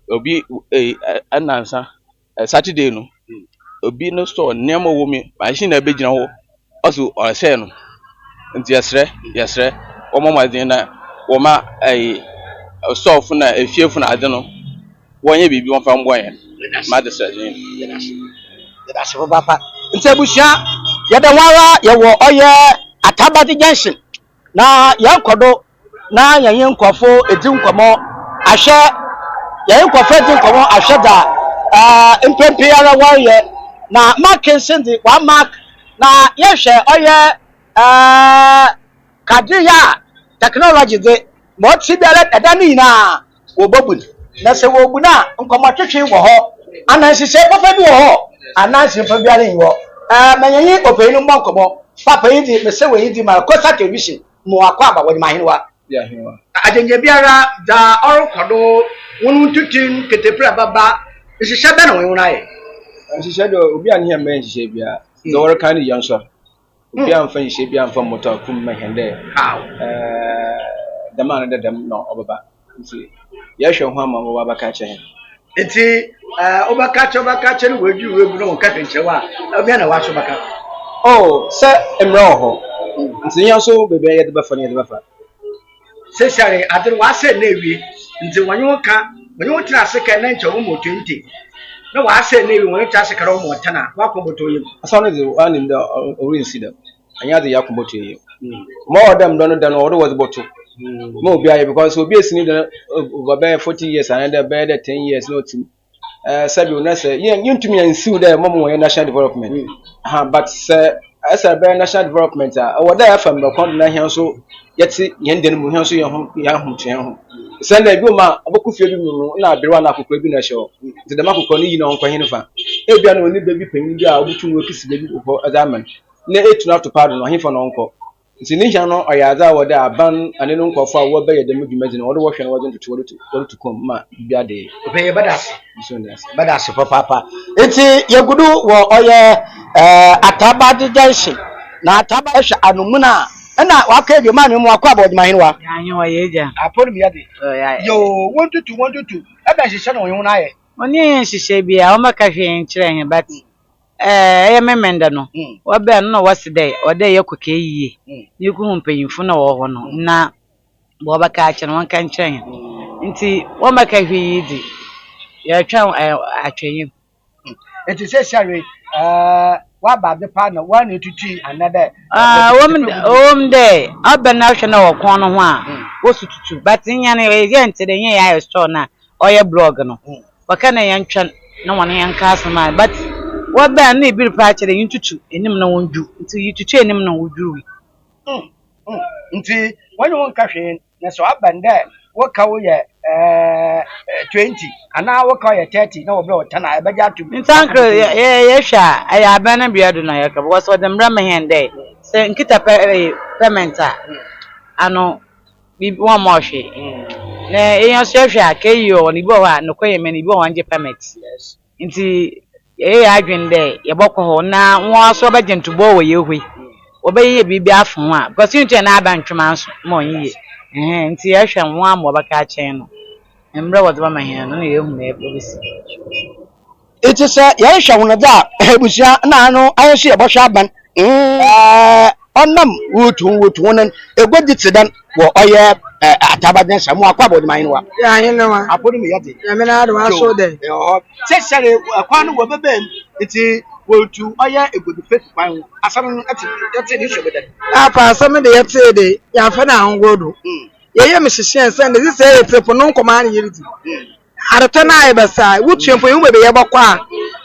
obi ɛyi ɛnansa Saturday no, obi no store nneɛma wɔ mu, machine na ɛbɛgyina hɔ, ɔso ɔresɛe no. Nti yɛsrɛ, yɛsrɛ, wɔmmɔ mmɔden na wɔma ɛyi storefoɔ na efiefo na adze no, wɔnyɛ biribi wɔmfa mmoa yɛn. M'adesrɛ nye no. Yɛda ase. Yɛda ase papaapa. Nti abusua, yɛda ho ara yɛwɔ ɔyɛ Atabadze Junction. Na yɛkɔ do na yɛnye nkorɔfo dzi nkɔmbɔ ahwɛ yɛnye nkorɔfo edzi nkɔmbɔ ahwɛ dza mpɛn pii ara wɔreyɛ. Na marking so dze wɔamark na yɛhwɛ ɔyɛ kadeyɛ a technology dze ma ɔtse biara dan no nyina wobobu no. Na sɛ wobu no a, nkɔmbɔtwetwe wɔ hɔ anaa nhyehyɛɛ papa bi wɔ hɔ anaa nhyehyɛɛ papa biara nnyi hɔ? Ɛɛ, ma yɛnye ɔpanyin no mbɔ nkɔmbɔ. Paapa yi dze, mese w'enyi dzi ma Coastal Television ma ɔakɔ aba, wɔnyim ahenwa. Agyengye biara, dza ɔrokɔ do, hɔn ntutun, ketepra bɛba, nhyehyɛɛ bɛn na wɔnye hɔn ayɛ? Nhyehyɛɛ de, obiara nnyi hɛn mbɛyɛ nhyehyɛɛ biara. Dza wɔreka no yɛnnsɔr. Obiara mmfa nhyehyɛɛ biara mmfa mbɔtɔ akum mma hɛn dɛ dɛm anaa dɛ dɛm na ɔbɛba. Ntsi yɛhwɛ ho ama wɔba abɛka akyerɛ hɛn. Ntsi wobɛka akyerɛ wobɛka akyerɛ no woedwir woegu na wɔnnka hwee nnkyerɛ wo a, ebɛn na woaso bɛka? Oh, sɛ mbra wɔ hɔ, ntsi hɛn so beebi a yɛdze bɛfa no yɛdze bɛfa. Seseiara adze no wɔasɛɛ no ewie, ntsi wɔnye wo ka, wɔnye wo tsena ase kɛ na nkyɛ wɔma wo 20, na wɔasɛɛ no ewie wɔnye wo tsena ase kɛ na wɔma wo 10 a, w'akoma bɔtɔ wo yamu. Asɛm no dze, woara nyim dɛ orinnsi dɛm, annyɛ adze yɛ akoma bɔtɔ yɛ yamu. Ma ɔwɔ dɛ mbrɛ no da no ɔwɔ dɛ wɔdze bɔto ma obiara yɛ because obi esi ne dan over bɛyɛ 40 years anaa dɛ bɛyɛ dɛ 10 years na ɔtse mu. Eh, sɛbi na sɛ yɛn yɛntumi ansiw dɛ mɔmɔ wɔyɛ national development mm. ha but sɛ ɛsɛ bɛyɛ national development a ɛwɔ dɛ ɛfa mbɛ kwan do na hɛn nso yɛte yɛn dan mu hɛn nso yɛn ho yɛn ahom to yɛn ho sɛ ndɛ ebi wɔ mu a ɔbɛkɔ fie bi mu no na aberewa na akokora bi na ɛhyɛ hɔ nti dɛm akokora no yi na ɔnkɔ hɛn fa ebia na ɔne baabi panyin bi a ɔbɛtum wɔkisi baabi wɔ hɔ ɛdze ama no na etu no ato paado no ɔhefa na ɔnkɔ Ntsi ne hia no ɔyɛ adze a ɔwɔ dɛ aban ane no nkorɔfo a wɔbɛyɛ dɛm dwumadzi no wɔde wɔhwɛ na wɔdze ntoto wɔde to wɔde to kɔn mu ma biribi ada yie. Ɔpɛ yɛbɛda ase. Nso nda ase. Yɛbɛda ase papaapa. Ntsi yɛgu do wɔ ɔyɛ ɛɛ Atabadze junction na Ataba hwɛ Anomuna a nna ɔaka ebien maa no mu akɔ Abɔdwemahenewa. Yɛahewa yɛagya. Apɔn mu yɛ de. Yoo wontutu wontutu ebɛn nhyehyɛ na wɔnye hɔn ayɛ? Wɔnnyɛ hɛn nhyehyɛɛ biara wɔmmɛka hwee nnkyerɛ hɛn but Ɛyɛ Memenda no, wɔbaa no na wɔse dɛ ɔwɔ dɛ yɛkɔ KEA na yekohu mpanyimfo no a wɔwɔ hɔ no na ma wɔbɛka akyerɛ no wɔnka nkyerɛ hɛn. Ntsi wɔmmɛka hwee yi dze, yɛrotweɔn atwɛnyɛ mu. Ntsi seseiara yi, wɔaba adze paa na woana etutui anaadɛ? Ɔwɔ mu dɛ ɔba na ɔhwɛ na ɔwɔ kɔn no ho a, wosu tutu but hɛn yɛnntse dɛ hɛn yɛayɛ store no a ɔyɛ blog no wɔka dɛ yɛntwɛn na hɔn nka asɛm a but wɔbae no na bi repɛ akyerɛ dɛ yentutu enyim na wondwuw ntsi yetutu enyim na wodwuwii. Mm mm ntsi wɔnye wo nka hwee na sɛ ɔba no dɛ wo kaw yɛ ɛɛɛ 20 anaa wo kaw yɛ 30 na wɔbrɛ wo 10 a ebɛgye ato mu. Ntsi anka yɛhwɛ a ɛyɛ aban no bea do na yɛka because wɔdze mbra ma hɛn dɛ sɛ nnkitsa pɛmɛnt a ano Biribi wɔmmɔ wo hwee. Na yɛn nso yɛhwɛ a KU wɔ hɔ no, ebi wɔ hɔ a nokwar yɛ mɛn, ebi wɔ hɔ a wɔnngye permit. Ntsi yɛyɛ hɛn adwen dɛ yɛbɔkɔ hɔ na hɔn so wɔbɛgye ntoboa wɔ hɛn hɔ yi, wɔbɛyɛ biribi afa ho a, because inntum hɛn aban ntwema so ma ɔnnyɛ yie. Ɛhɛn, ntsi yɛhwɛ hɔn a ma wɔbɛka akyerɛ hɛn no, mbrɛ wɔdze bɛma hɛn no nna yehu ma obesi. Ntsi sɛ yɛrohwɛ hɔn dze a, ebusua nna ano hɛn so yɛbɔhwɛ aban. Ɔnam rutu ho rutu ho no, eguadzi tse dɛn wɔ ɔyɛ Ataba dɛn mo akɔ abɔdem ahenewa. Yɛ ahenewa. Apɔdem yɛ de. Nyame na adom aso dɛ. Ɛwɔ hɔ. Sɛ sɛre ɛkwan no wɔ bɛbɛm nti wɔtu ɔyɛ egudu fetu kwan ho. Asɛm no ɛte yɛte ne sɛ bɛdɛ. Apa asɛm de yɛte de yɛafa no ahongoro do. Yɛyɛ me hyehyɛ sɛ ne sɛ yɛ trip no nkɔmɔ ne yɛredi. Adetɔ no ayɛ bɛsa wotua mpo yɛhu baabi yɛbɛkɔ a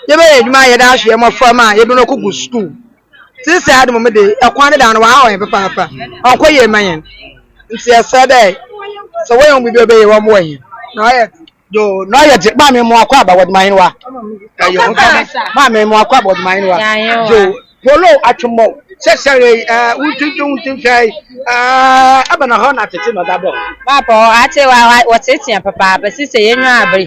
yɛbɛyɛ adwuma a yɛde ahwɛ yɛn mmɔfra ma yɛde no kɔgu sukuu. Sisi ade mo de ɛkwan ne dan no wɔahaw yɛn papaapa. Ɔnkɔ yie ma yɛn. Nti yɛsrɛ dɛ sɛ wɔyɛ ho biribi a ɔbɛyɛ wɔn mmoa yɛn. Na ɔyɛ Yo, na ɔyɛ dze maame mu akɔ aba wɔde ma ahenewa. Ɛyɛ ho maame mu akɔ aba wɔde ma ahenewa. Yo, polo atwemmɔ sɛ sɛre ɛɛ wontuntun wontunfɛ ɛɛ ɛbɛn na hɔ na tete na ɔda bɔ. Paapa ate wa wɔtetea papaapa sisi yɛn nwa abere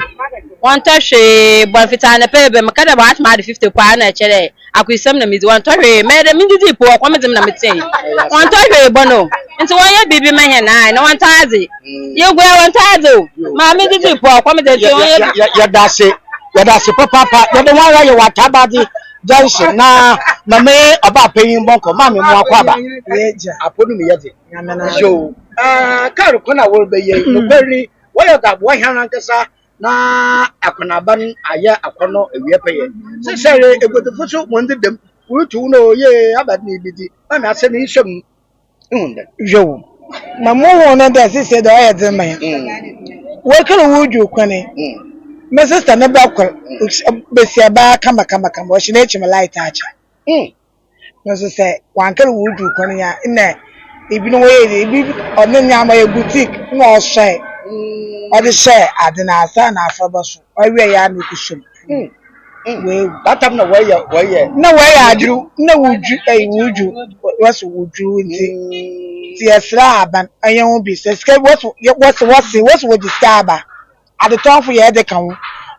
wɔntɔ hwee bɔ mfitaa na pɛ bɛ meka dɛ wɔatoma ade 50 paa na ɛkyɛ dɛ akoisɛm na medzi wɔntɔ hwee mɛyɛ dɛ mendidi po ɔkɔm dze me na metsee wɔntɔ hwee bɔ no nti wɔnyɛ biribi ma hɛn ae na wɔntɔ adze yɛgua wɔntɔ adze o maame didi po ɔkɔm dze nti wɔnyɛ yɛda ase yɛda ase papaapa yɛde ho ara yɛ wɔ atabade junction na maame ɔbaa panyin bɔnkɔ maame mu akɔ aba apɔnu mi yɛ dze yo ɛɛ kaar kwan a wɔrebɛyɛ yi nokwari wɔyɛ dze aboa hɛn ankasa na akɔnaba no ayɛ akɔnɔ awia pɛyɛ sɛ eguadifo so wɔn deda mu wɔretu wo na oye aba ne bi di maame asɛm yi hyɛ mu ehu dɛ. Yo, ma mo hu no dɛ sisi dɛ ɔyɛ dzen ma yɛn. Wɔkɛrɛ wodwu kwan yi. Me sister ne ba kor besiabaa kama kama kama ɔhyɛ n'ekyir ma light akyɛ. No nso sɛ wankɛrɛ wodwu kwan yi a nna ebinom wɔyɛ dze ebi ɔne nneɛma yɛ boutique na ɔhyɛ ɔde hyɛ ade na asa na afraba so ɔwie yɛ a na ɔkɔhyɛ mu. Weewu. That time na wɔyɛ wɔyɛ. Na wɔyɛ ade na wodwu ɛyi wodwu wɔso wodwu nti nti yɛsrɛ aban ɛyɛ ho bi sɛ sika wɔso wɔso wɔse wɔso wɔgye sika aba adetɔnfo yɛ ɛde ka ho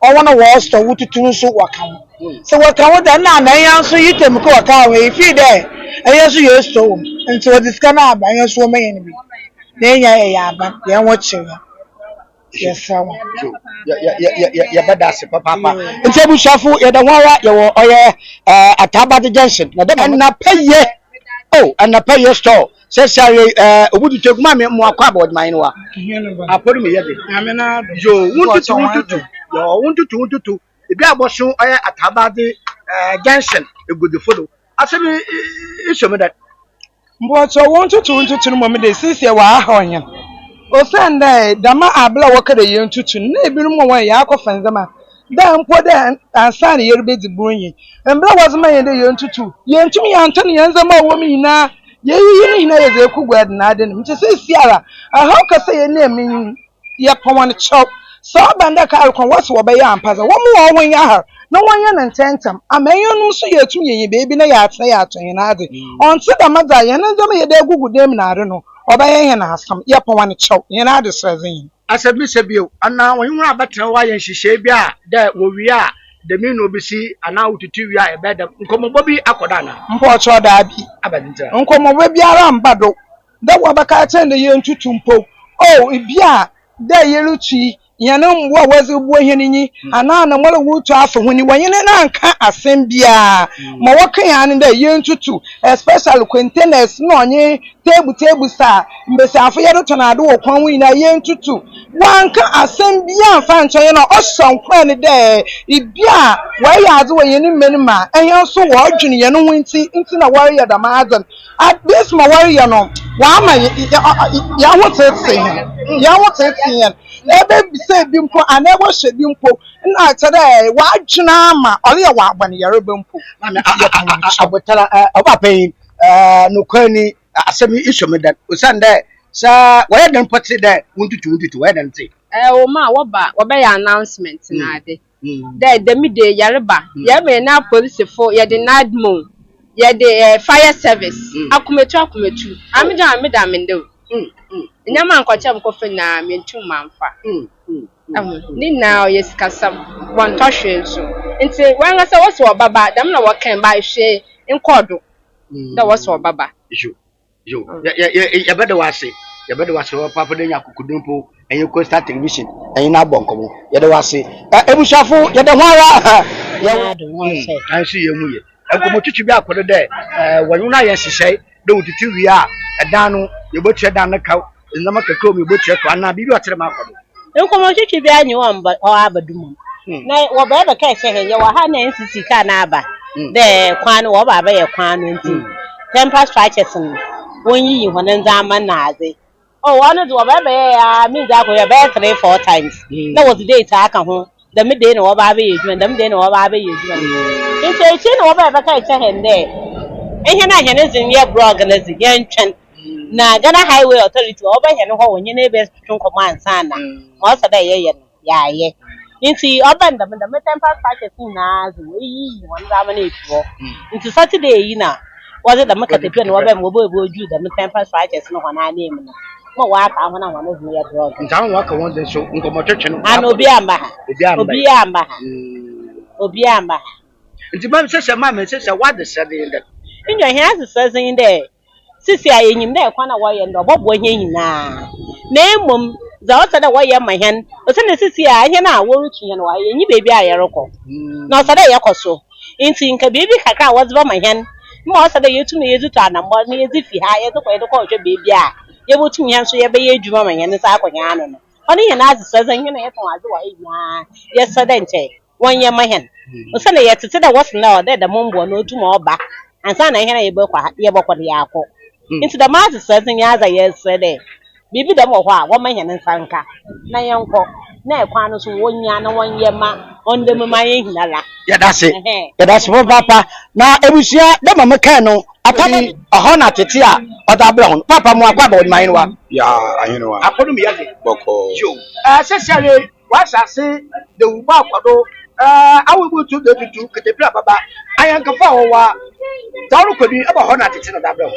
ɔwɔ na wɔsɔ wotutu nso wɔka ho sɛ wɔka ho dɛ na na ɛyɛ nso yi tɛm kɔ wɔka ho efi dɛ ɛyɛ nso yɛ sɔ wɔm nti wɔde sika no aba ɛyɛ nso wɔn yɛn bi na ɛnya ɛyɛ aban yɛn ho kyerɛ yɛsrɛ wɔn. Yɛbɛda ase papaapa nti abusuafo yɛda ho ara yɛwɔ ɔyɛ ɛɛ atabade junction na dɛm ɛnapɛ yɛ o ɛnapɛ yɛ store sɛ sɛ ɛɛ obi tutu eguma mi mu akɔ abɔ ɔdima yɛn wa apɔdu mi yɛ de yo wuntutu wuntutu yɔ wuntutu wuntutu ebi abɔso ɔyɛ atabade ɛɛ junction egudifo do asɛm isom dɛ. Mbɔtɔ wɔn tutu ntutu no mmom de sisi wɔ aha ɔhɛn. Osian dɛ dɛm aber a wɔka dɛ yɛntutu no, na ebinom wɔ hɔ a yɛakɔfa ndzɛmba dɛ mpo dɛ ansaana yɛrebedzi Buronyi. Mber a wɔdze ma hɛn dɛ yɛntutu, yenntum yɛanntɔn hɛn ndzɛmba a ɔwɔ mu nyina, yeeyiyi ne nyina yɛdze ekogu adenaden mu. Ntsi seseiara, haw kɛse a yɛnam mu yi, yɛpa hɔn kyɛw. Sɛ ɔba no dɛ kaar kwan wɔse wɔbɛyɛ ampa dze a, wɔmma hɔn ho nyɛ har na wɔnyɛ no ntsɛntsɛm ama hɛnnom so yeetum yenya beebi na yɛatsena yɛatɔ hɛn adze. Ɔnntse dɛm dze a, hɛn ndzɛmba a yɛdze egugu dan mu na adze no, ɔbɛyɛ hɛn asɛm. Yɛpa hɔn kyɛw, hɛn adzeserɛdze nye no. Asɛmbisa bio, ana wɔnye hɔn abɛtsena hɔ ayɛ nhyehyɛɛ bi a dɛ wowie a dɛm yi na obesi anaa wotutu wie a yɛbɛyɛ dɛm? Nkɔmbɔbɔ bi akɔ do anaa? Mpɔkyɛw daabi. Ebɛnadze ntsi a? Nkɔmbɔbɔ biara ammba do dɛ wɔbɛka akyerɛ hɛn dɛ yentutu mpo. Oh, bi a dɛ yerutu yi, hɛn mboa a wɔdze roboa hɛn nyi, anaa anamɔn a worutu afa ho nyi, wɔnye hɛn annka asɛm biara. Ma wɔkae ara nye dɛ yentutu, especially containers na ɔnye table tables a mbasiafo yɛdze tɔn adze wɔ kwan ho nyina yentutu. Wɔannka asɛm biara ammfa annkyerɛ hɛn a ɔhyɛ nkuran dɛ bi a wɔreyɛ adze wɔ hɛn man mu a, hɛn so wɔrodwen hɛn ho ntsi ntsi na wɔreyɛ dɛm adze no. At this ma wɔreyɛ no, wɔama yɛn ho tete yɛn, yɛn ho tete yɛn. Ɛbɛbisa bi mpo anaa ɛbɛhyɛ bi mpo na kyerɛ dɛ wɔadwene ama ɔreyɛ wɔ abɔne yareba mpo. Abotara ɔba panyin nokwar ni asɛm yi sɔ me dɛn osiandɛ sɛ wɔyɛ dɛn pɔtee dɛ wontutu wontutu wɔyɛ dɛn tse. Ɛwɔ mu a wɔba wɔbɛyɛ announcement na ade. Dɛ dɛm de yɛreba, yɛreba yɛne apolisifo, yɛde NADMO, yɛde eh, fire service, akomatu akomatu. Ame dze ame da me nda o. Nneɛma a nkɔkyɛ mekɔfa nyinaa mentum mamfa. Ɛho, ne nyinaa ɔyɛ sikasɛm, wɔntɔ hwee nso. Nti wankasa wɔsɛ wɔbɛba, dɛm na wɔkɛn ba hwee nkɔɔ do dɛ wɔsɛ wɔbɛba. Yo, yɛ yɛ yɛbɛda wo ase, yɛbɛda wo ase wɔ paapa dɛ nya akokodur mpo ɛnye Coastal Television ɛnye no abɔ nkɔmbɔ. Yɛda wo ase. Ɛ ebusuafo yɛda ho ara yɛ nanso yɛn mu yɛ. Nkɔmbɔ twitwi bi akɔ do dɛ ɛɛ wɔnye wo no ayɛ nhyehyɛe dɛ wotutu wie a ɛdan no yɛbɛtua dan no kaw. ndzɛmba kakra wɔ mu yebotua to anaa biribi a ɔtse dɛm akɔ do? Nkɔmbɔtwetwe biara nnyi hɔ a ɔaba do mu. Na wɔbae bɛkae kyerɛɛ hɛn, yɛwɔ ha na NCC kaar no aba dɛ kwan no wɔreba abɛyɛ kwan no ntsi temper structures no wonyiyi hɔn ndzɛmba na adze. Oh ɔno dze wɔbae bɛyɛe ara minndzi akɔhwɛ bɛyɛ three four times na wɔdze date aka ho dɛm day na wɔba abɛyɛ edwuma no dɛm day na wɔba abɛyɛ edwuma no. Ntsi ekyir na wɔbae bɛkae kyerɛɛ hɛn dɛ hɛn a hɛn dze nnyɛ brɔg no dze yɛntwɛn na Ghana Highway Authority wɔbɛba hɛn hɔ wɔnye hɛn ebɛtwetwe nkɔmbɔ ansaana ma ɔsɛ dɛ yɛyɛ no yɛayɛ. Ntsi ɔba no dɛm dɛm temper structures nyina dze woeyiyi hɔn ndzɛmba no efi hɔ. Ntsi Saturday yi na wɔdze dɛm katapila no wɔbɛma wɔbɔbɔdwuur dɛm temper structures no hɔn ananmu no ma wɔaka hɔn a hɔn dze no yɛ drug. Ntsi ahɔn wɔaka hɔn dze so nkɔmbɔtwetwe no. Ana obiara ammba ha. Obiara ammba. Obiara ammba ha. Obiara ammba ha. Ntsi ma sesɛ ma me sesɛ w'adesrɛdze nye dɛn? Nyew, hɛn adesrɛdze nye dɛ Sesei a yenyim dɛ kwan a wɔreyɛ no dɛ ɔbɔboa hɛn nyina, na mbom dza ɔsɛ dɛ wɔyɛ ma hɛn, osiandɛ sesei a hɛn a worutu hɛn wɔ ha yi, yennyi beebi a yɛrokɔ, na ɔsɛ dɛ yɛkɔ so. Ntsi nka biribi kakra a wɔdze bɛma hɛn ma ɔsɛ dɛ yetum na yɛdze tu anambɔn na yɛdze fi ha yɛdze kɔ yɛdze kɔhwehwɛ beebi a yebotum hɛn so yɛbɛyɛ edwuma ma hɛn nsa akɔ hɛn ano no, ɔno hɛn adzesoa dze hɛn a yɛtɔn adze wɔ ha nyina yɛserɛ dɛ nkyɛ wɔnyɛ mma hɛn. Osiandɛ yɛtsetse dɛ wɔse ndɛ ɔwɔ dɛ dɛm mbowa no otum ɔba ansaana hɛn a yɛbɔkɔ ha yɛbɔkɔ no yɛakɔ. Ntsi dɛm adzeserɛ dze nye adze a yɛreserɛ dɛ biribi dɛm wɔ hɔ a wɔmma hɛn nsa nka na yɛnkɔ na kwan no so wonnya na wɔnyɛ ma ɔnda mu ma yɛnnyina la. Yɛdase, yɛdase papaapa. Na ebusua dɛ ma mekãe no, apa bi ɔhɔ na tsetse a ɔdze abrɛ hɔn. Paapa mo akwaaba wɔdze ma ahenewa. Ya ahenewa. Akɔ no mu yɛ dze. Bɔkɔɔ. Yo. Ɛɛ sɛsiare w'asase dawurubɔ akɔ do, ɛɛ awobutu betutu ketepila bɛba, ayɛnkefo a wɔwɔ a, dza ɔrokɔ do yi, ebɔ hɔ na tsetse na ɔdze abrɛ hɔn.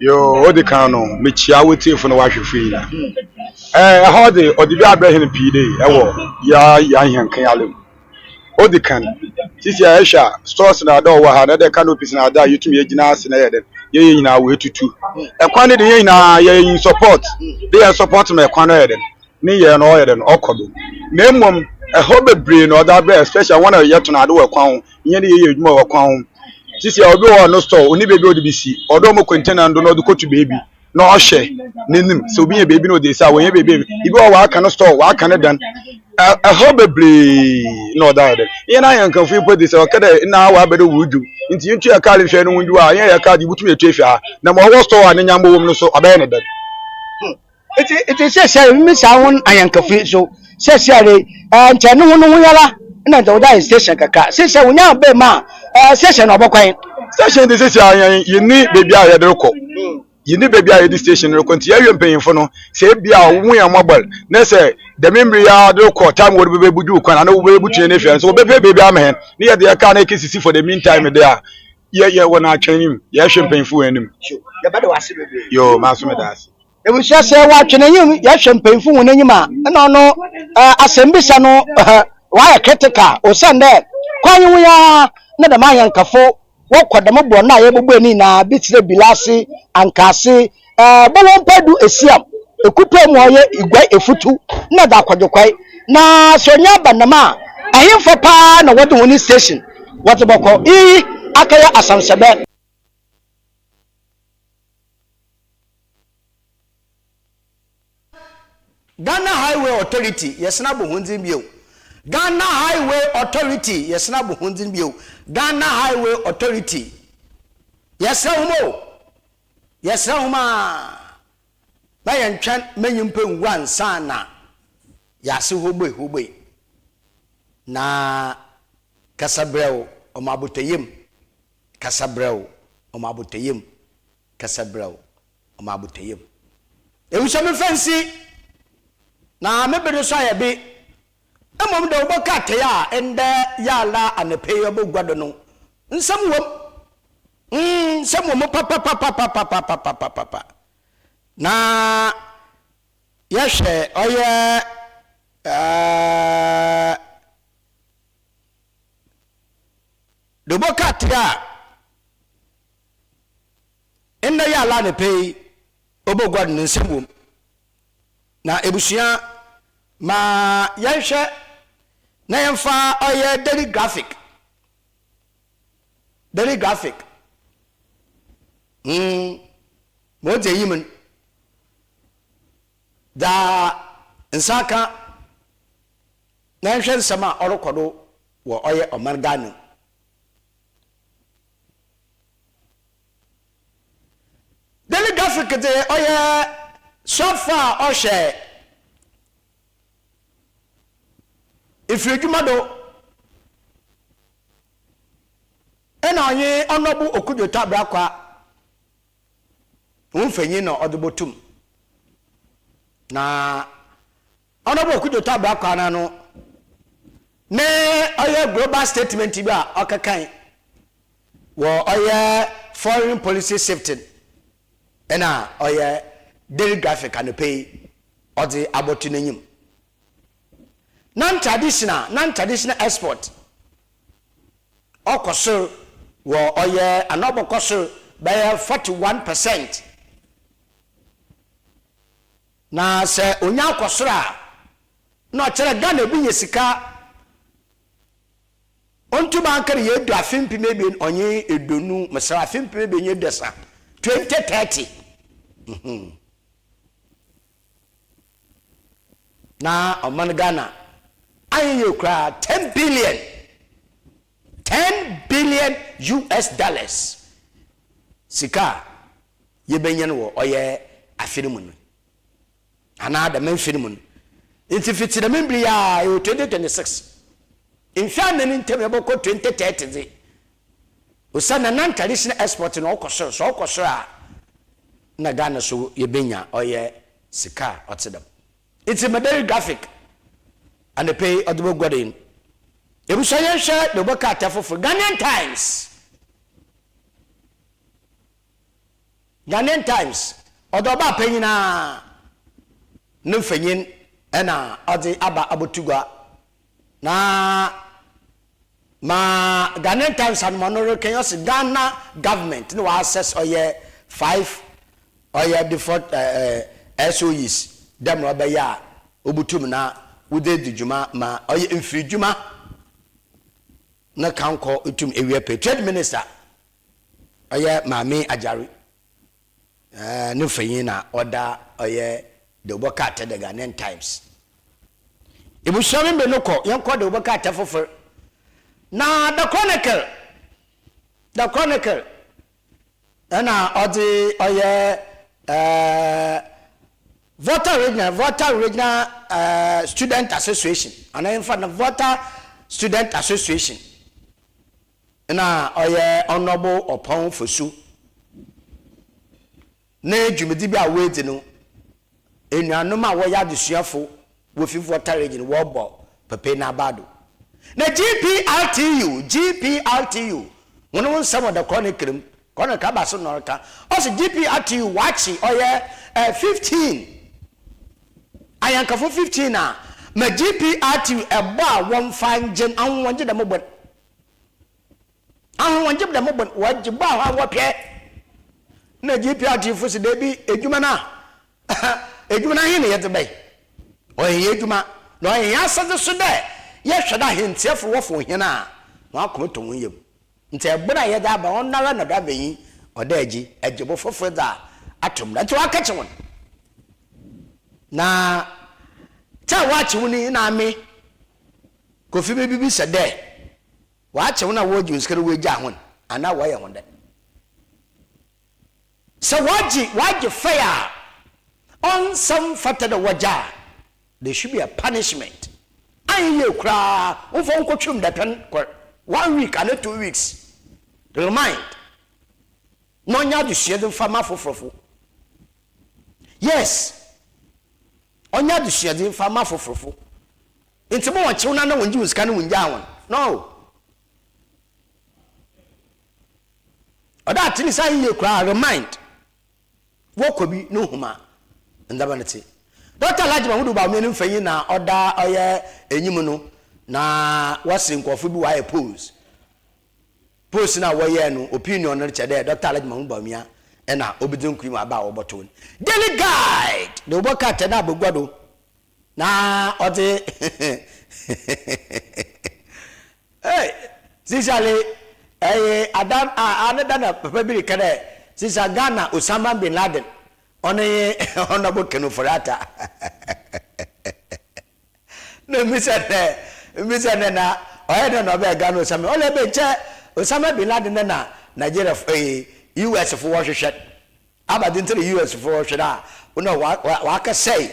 Yoo, odi kan no, mekyia w'atiefo ne w'ahwɛfo nyinaa. Ɛɛ, ɛhɔ de, ɔde bi abrɛ hɛn pii dɛ ɛwɔ yɛn yɛn ahɛnkan mu. Odi kan, sisi a ɛhwɛ a, stores na ada ɔwɔ ha, na dɛ canopies na ada a yɛtumi yɛgyina ase na yɛ dɛ, yɛyɛ nyinaa wɔatutu. Ɛkwan no de yɛn nyinaa yɛyɛ in support, de yɛn support ma ɛkwan no yɛ dɛ. Ne yɛ no ɔyɛ dɛn ɔkɔ do. Na mbom ɛhaw bebree na ɔdze abrɛ especially hɔn a yɛtɔn ade wɔ kwan ho, hɛn yɛyɛ edwuma wɔ kwan ho. Sisi a obi wɔ hɔ a no store onnyi beebi a ɔdze bi si, ɔwɔ dɛ ɔma container no do na ɔdze kɔto beebi na ɔhwɛ n'enyim. Sɛ obi nya beebi na ɔdze esi a oennya beebi a bi wɔ hɔ a ɔaka no store, ɔaka ne dan. Ɛhaw bebree na ɔdze ayɛ dɛn. Hɛn anyɛnkafo yi mpo dze sɛ ɔka dɛ nna ɔaba dɛ worudwum ntsi yentua kaar nhwɛ no ho ndwuma a, hɛn yɛ kaar dze yebotum etu efi ha. Na ma ɔwɔ store a ne ndzɛmba wɔ mu no so ɔbɛyɛ no dɛn? Ntsi ntsi seseiara mimisa hɔn anyɛnkafo yi so, seseiara yi, eh, nkyɛ no ho no ho yi ara na nkyɛ wɔdze ayɛ station kakra. Seseiara wonya aber mu a, eh, station no ɔbɔkɔ hen? Station dze seseiara hɛn yennyi beebi a yɛdze rokɔ. Yennyi beebi a yɛdze station no rokɔ ntsi yɛhwɛ mpanyimfo no, sɛ bi a wohu hɛn mbɔbɔr na sɛ dɛm mber yi ara dze rokɔ time wɔdze bɛbɛdwuw kwan anaa wɔbɛbutu hɛn efi ha no, sɛ wɔbɛpɛ beebi ama hɛn na yɛdze hɛn kaar no ekesisi for the meantime de a, yɛ yɛ wɔ n'atwɛn mu, yɛhwɛ mpanyimfo hɔn enyim. Yɛbɛda wo ase bebree. Yoo, maso meda ase. Ebusua sɛ wɔatwe n'enyim yɛhwɛ mpanyimfo hɔn enyim a, nna ɔno asɛmbisa no ɔayɛ critical osiandɛ kwan yi ho yi ara na dɛm anyɛnkafo wɔkɔ dɛm bɔn no a yɛbobɔe no nyina bi tse dɛ Bilase, Ankaase, bɔwɔ mpa du Esiam, Ekupɛ mu a ɔyɛ Iguai Efutu na dza Akɔdwekwae. Na sɛ ɔnnyɛ aba dɛm a, ahemfo paa na wɔdze hɔn station wɔdze bɔkɔ. Iyi akɛyɛ asɛmsɛbɛ. Ghana Highway Authority yɛsan abɔ hɔn dzin bio Ghana Highway Authority yɛsan abɔ hɔn dzin bio Ghana Highway Authority yɛserɛ hom o, yɛserɛ hom aa ma yɛntwɛn ma nyimpa nwu ansaana yɛase hoboi hoboi na kasa brɛw ɔma abotɔyam kasa brɛw ɔma abotɔyam. Kasa brɛw, ɔma abotɔyam. Efisɛ me fa nsi, na me bere so ayɛ be. Mmom dɛ wobɔka atɛe a ndɛ yɛ ara anapa yi ɔbɔ gua do no, nsɛm wɔ mu. Mm, nsɛm wɔ mu papapapapapapapapapa. Na yɛhwɛ ɔyɛ ɛɛ dɛ wobɔka atɛe a. Ndɛ yi ala anapa yi oboguar no nsɛm wɔ mu. Na ebusua ma yɛnhwɛ na yɛmfa ɔyɛ daily graphic daily graphic hmm ma odzi enyim no. Dza nsa akã na nhwɛ nsɛm a ɔrokɔ do wɔ ɔyɛ ɔman Ghana mu. Daily Graphic dze ɔyɛ suafo a ɔhwɛ mfiridwuma do nna ɔnye Honourable Okudzeto Ablakwa ho mfonyin na ɔdze botum. Na Honourable Okudzeto Ablakwa no ano ne ɔyɛ global statement bi a ɔkɛkãe wɔ ɔyɛ foreign policy shifting na ɔyɛ Daily Graphic anɔpa yi ɔdze abɔto n'enyim. Non-traditional non-traditional export ɔkɔ sor wɔ ɔyɛ anaa ɔbɔkɔ sor bɛyɛ 41%. Na sɛ onya akɔ sor a, nna ɔkyerɛ Ghana bi nya sika onntum annkɛr yeedu afe mpemebien ɔnye eduonu, meserɛ afe mpemebien nye eduasa, 2030. Mhm. Na ɔman Ghana annyɛ yie koraa, 10 billion, 10 billion US dollars sika a yebenya no wɔ ɔyɛ afe no mu no, anaa dɛm mfe no mu no. Ntsi fitsi dɛm mber yi ara, yɛwɔ 2026, mfe anan ntamu yɛbɔkɔ 2030 dze, osiandɛ non-traditional export no ɔkɔ sor, sɛ ɔkɔ sor a nna Ghana so yebenya ɔyɛ sika a ɔtse dɛm. Ntsi Mederi Graphic anapa yi ɔdze boguar yi no, ebusua yɛnhwɛ dɛ wɔbɛka atar fofor, Ghanaian Times. Ghanaian Times, ɔdze ɔbaa panyin ara ne mfonyin na ɔdze aba abɔto gua. Na ma Ghanaian Times anoma no reka yi, ɔse Ghana government na wɔassess ɔyɛ five ɔyɛ default eh, eh, SOEs dɛ mbrɛ ɔbɛyɛ a wobotum na wodze edzi dwuma ma ɔyɛ mfiridwuma ne kankɔ etum ewie pɛ. Trade Minister ɔyɛ Maame Agyare ne mfonyin na ɔda ɔyɛ de wobɔka atɛ The Ghanaian Times. Ebusua me mber no kɔ, yɛnkɔ de wobɔka atɛ fofor. Na The Chronicle, The Chronicle, ɛna ɔdze ɔyɛ ɛɛ Volta Regional, Volta Regional ɛɛ Student Association, anaa yɛmfa no Volta Student Association. Nna ɔyɛ Honourable Ɔpɔn Fosu ne dwumadzi bi a woedzi no, enuanom a wɔyɛ adzesuafo wofi Volta Region wɔrobɔ Pepe n'abaw do. Na GPRTU, GPRTU, hɔn ho nsɛm wɔ The Chronicle mu, Chronicle aba so na ɔreka, ɔse GPRTU wɔakye ɔyɛ eh, 15, anyankafo 15 a ma GPRTU ɛbɔ a wɔmfa ngye no, ahonhɔngye dɛm bɔn. Ahonhom dɛm bɔn, wɔgye bɔ a wɔpɛ. Na GPRT fo se dabi, edwuma no a, edwuma no ahe na yɛdze bɛyɛ? Ɔyɛ hɛn edwuma, na ɔyɛ hɛn asɛdze so dɛ yɛhwɛ dɛ ahentsiafo wɔfow hɛn a, hɔn akoma tɔ hɔn yamu. Ntsi bɔn a yɛdze aba, ɔnoara na driver yi ɔdɛ egye, egye bo fofor dze ato mu. Ntsi wɔakɛkye hɔn. Na tse a wɔakye hɔn yi na ame Kofi mibibisa dɛ, wɔakye hɔn a wɔregye hɔn sika no woegyaa hɔn anaa wɔyɛ hɔn dɛn? Sɛ wɔgye wɔagye fae a, ɔnnsɛ mmfata dɛ wɔgyaa, there should be a punishment. Annyɛ yie koraa wɔmfa wo nkɔtwe mu dapɛn kor, one week anaa 2 weeks, remind na ɔnyɛ adzesuadze mfa mma afoforfo. Yes, ɔnyɛ adzesuadze mfa mma afoforfo. Ntsi mo wɔnkyew no ana wɔngye wo sika no wongyaa hɔn? No. Ɔdɛ at least anyɛ yie koraa remind wɔkɔ bi no huma ndzɛmba no tse. Dɔkta Alhaji Mahmudu Bawumia no mfanyin na ɔda ɔyɛ enyim no na wɔse nkorɔfo bi wɔayɛ polls. Polls no a wɔyɛɛ no opinion no kyerɛ dɛ Dɔkta Alhaji Mahmudu Bawumia na obedzi nkunyim wɔ aber a wɔbɔtow no. Daily Guide de wɔbɔkaa tɛ no abɔgua do Na ɔdze Hey, sisiale ɛyɛ adan a ne da na papa bi reka dɛ sisia Ghana Osama bin Laden. Ɔno nye Honourable Ken Ofori-Atta. Na mibisa dɛ, mibisa dɛ na ɔyɛ dɛn na ɔbɛyɛ Ghana Osama? Ɔlɛ ebɛn nkyɛ Osama Bin Laden no na Nigeria fo ee US fo wɔhwehwɛ no. Abadze ntsi na US fo wɔhwehwɛ no a, nna ɔakɛsɛe,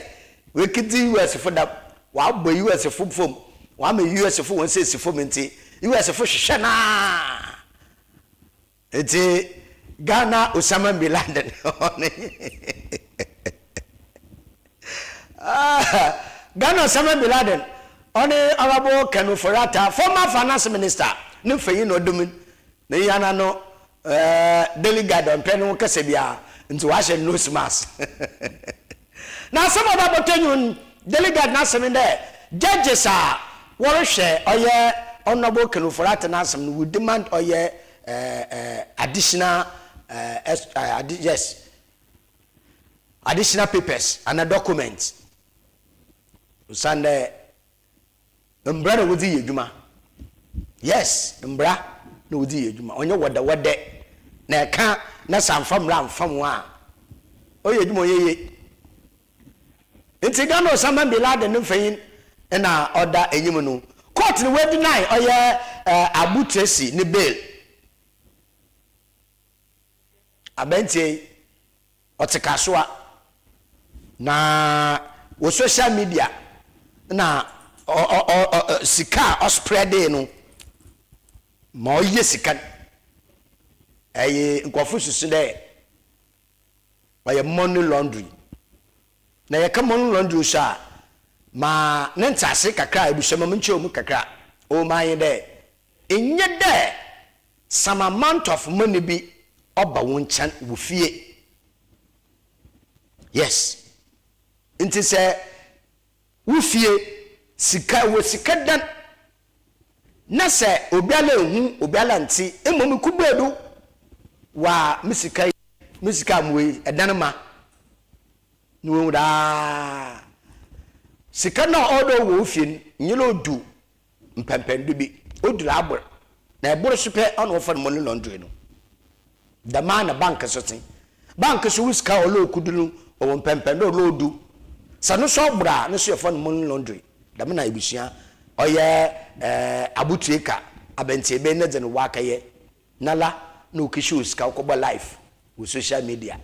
oekedzi US fo dam, ɔabɔ US fo famu, ɔama US fo hɔn nsa esi famu ntsi US fo hwehwɛ no ara. Ntsi Ghana Osama Bin Laden ɔne Ghana Osama Bin Laden ɔne Honourable Ken Ofori-Atta, former finance minister ne mfanyin na ɔdɔ mu ne yana no Daily Guide ɔmmpɛ no ho kasa biara ntsi ɔahyɛ nose mask. Na asɛm a ɔdze abɔto enyim no, Daily Guide n'asɛm nye dɛ judges a wɔrohwɛ ɔyɛ Honourable Ken Ofori-Atta n'asɛm no will demand ɔyɛ additional yes additional papers anaa documents osiandɛ Mbra na wɔdze yɛ edwuma. Yes, mbra na wɔdze yɛ edwuma. Ɔnnyɛ wɔdɛwɔdɛ na ɛka na sɛ ammfa mbra ammfa ho a, ɔyɛ edwuma ɔnnyɛ yie. Ntsi Ghana Osama Bin Laden ne mfonyin na ɔda enyim no. Court no woedeny ɔyɛ Abu Tracy ne bail. Aberantsɛ yi, Ɔtse kasoa na wɔ social media na sika a ɔsprɛdee no ma ɔyɛ sika no, ɛyɛ nkorɔfo susu dɛ ɔyɛ money laundry. Na yɛka money laundry so a, ma ne ntseasee kakra a ebusua ma menkyerɛ mu kakra a ɔwɔ mu ara nye dɛ, nnyɛ dɛ Some amount of money bi ɔba wo nkyɛn wɔ fie. Yes. Nti sɛ wo fie sika wɔ sika dan na sɛ obiara nhu obiara nte mmom ikubuedu wa me sika yi me sika a mowɔ yi ɛdan ma na wɔhu daa sika no a ɔdɔ wɔ wo fie no nyɛ odu mpɛnpɛndo bi, odur abor, na bor so pɛ ɔna wɔfa no money laundry no. Dɛm ara na bank so tse. Bank so wo sika a ɔlɔ okudu no, ɔwɔ mpɛnpɛndo a ɔlɔ odu. Sɛ no so ɔbor a, no so yɛfa no money laundry. Dɛm na ebusua ɔyɛ abotue ka abɛntseeben ne dze no wɔakɛyɛ. Nala na okehye wo sika wokɔbɔ life wɔ social media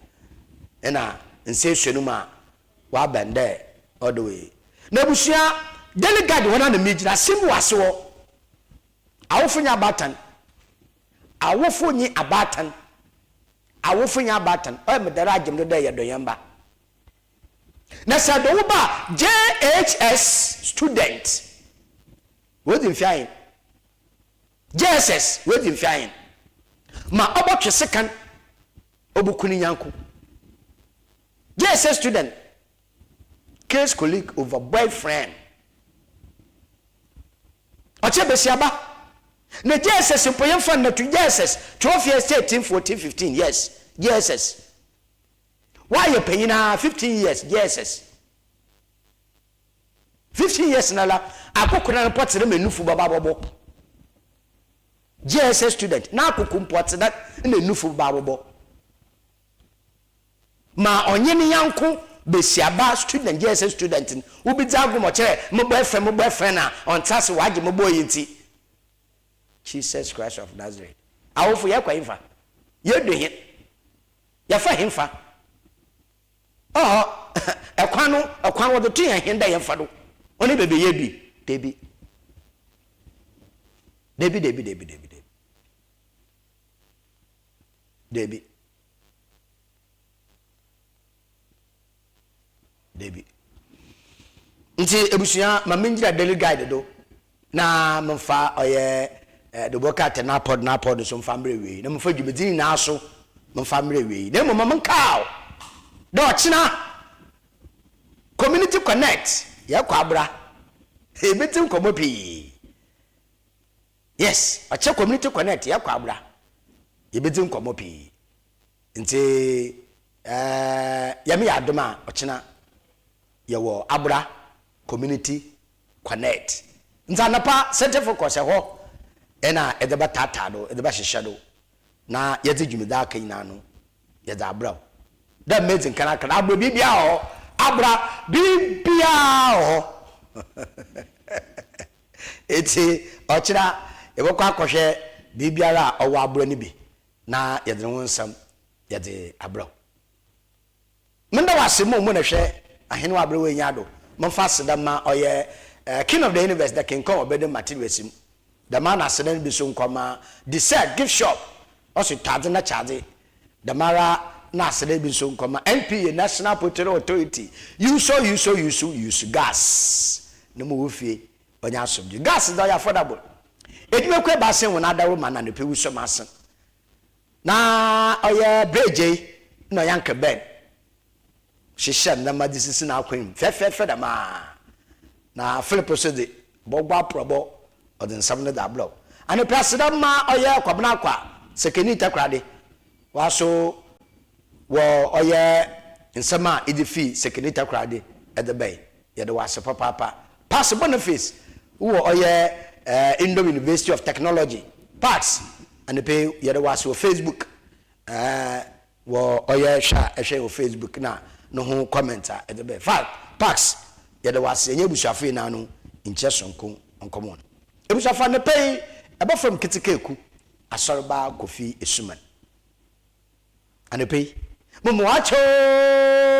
nna nsa esua no mu a Ɔaban dɛ ɔdɔ wei. Na ebusua Daily Guide hɔ no na migyina asɛm bi wɔ ase hɔ. Awofo nye abaatan. Awofo nye abaatan. Awofo nye abaatan. Ɔyɛ me dɛr agye me do dɛ yɛdɔ hɛn mba. Na sɛ edɔ wo ba a, JHS student, oedzi mfe ahen? JSS, oedzi mfe ahen? Ma ɔbɔtwe sekan oboku ne nyɛnko. JSS student kills colleague over boyfriend. Ɔkyɛ besiaba. Na JSS mpo yɛmfa nna to JSS 12 years 13 14 15 years JSS. Woayɛ panyin ara 15 years JSS. 15 years na la akokora no pɔtere ma nufu bɛba bɔbɔ. JSS student na akoko mpɔtere na nufu bɛba bɔbɔ. Ma ɔnye ne nyɛnko basiaba student, JSS student no, wobedzi agor ma ɔkyerɛ mo boyfriend, mo boyfriend a ɔnntse ase, ɔagye mo boy ntsi. Jesus Christ of Nazareth. Awofo, yɛkɔ henfa? Yedu hen? Yɛfa henfa? Ɔhɔ, kwan no, kwan wɔdze to hɛn hen dɛ yɛmfa do? Ɔno beebi a yedu yi? Dabi. Dabi, dabi, dabi, dabi, dabi. Dabi. Dabi. Nti ebusua ma mengyina daily guide do na memfa ɔyɛ eh, de bɔka atɛ n'apɔd n'apɔd so mfa mmerɛ wie na memfa dwumadzi nyinaa so memfa mmerɛ wie na mmom ma menkaa o dɛ ɔkyena community connect yɛkɔ abra ebɛdzi nkɔmmɔ pii. Yes ɔkyɛ community connect yɛkɔ abra yɛbɛdzi nkɔmmɔ pii nti eh, Nyame yɛ adom a ɔkyena yɛwɔ abra community connect nti anɔpa city focus ɛhɔ ɛna ɛde bɛtaataa do ɛde bɛhyehyɛ do na yɛdze dwumadzi aka nyinaa no yɛdze abrɛ wo. Dɛ medzi nkan aka no, abra biribiara wɔ hɔ. Abra biribiara wɔ hɔ. Ntsi ɔkyena yɛbɔkɔ akɔhwɛ biribiara a ɔwɔ abra no bi na yɛdze no ho nsɛm yɛdze abrɛ wo. Menda wo ase mo mo na hwɛ ahene wɔ abrɛ wɔ enya do. Momfa aseda mma ɔyɛ King of the Universe the King Kong ɔbɛdem materials mu. Dɛm ara na aseda no bi so nkɔ ma Dessert Gift Shop ɔso tɔ adze na kyɛ adze. Dɛm ara na aseda bi so nkɔ ma NPA National Petroleum Authority Yuso Yuso Yusu Yusu Gas no mo wɔ fie ɔnya asomdwe. Gas dze ɔyɛ affordable. Edwumakuo ebiasa hɔn adawur ma na anɔpa yi wusua m'asen. Na ɔyɛ Bregyei na ɔyɛ Uncle Ben hyehyɛ ndzɛmba dze sisi n'akwan mu fɛfɛɛfɛ dɛm ara. Na Philip so dze, bɔbɔ aprɔbɔ, ɔdze nsɛm no dze abrɛ wo. Anɔpa aseda ma ɔyɛ Kwabena Akwa, Sekeni Takoradi, wɔaso wɔ ɔyɛ nsɛm a edze fii Sekeni Takoradi dze bae. Yɛda wo ase papaapa. Pax Boniface wowɔ ɔyɛ eh, Indom University of Technology. Pax, anɔpa yi yɛda wo ase wɔ Facebook eh, wɔ ɔyɛ hwɛ a ɛhwɛ wɔ Facebook na no ho comment a ɛde bɛ. Fact, Pax, yɛda wo ase. Ɛnyɛ abusuafo nyinaa no nkyɛ sonko nkɔmɔ no. Abusuafo anɔpa yi ɛbɔ fam ketekeeku Asɔreba Kofi Esuman. Anɔpa yi, mo mo akyɛ oo!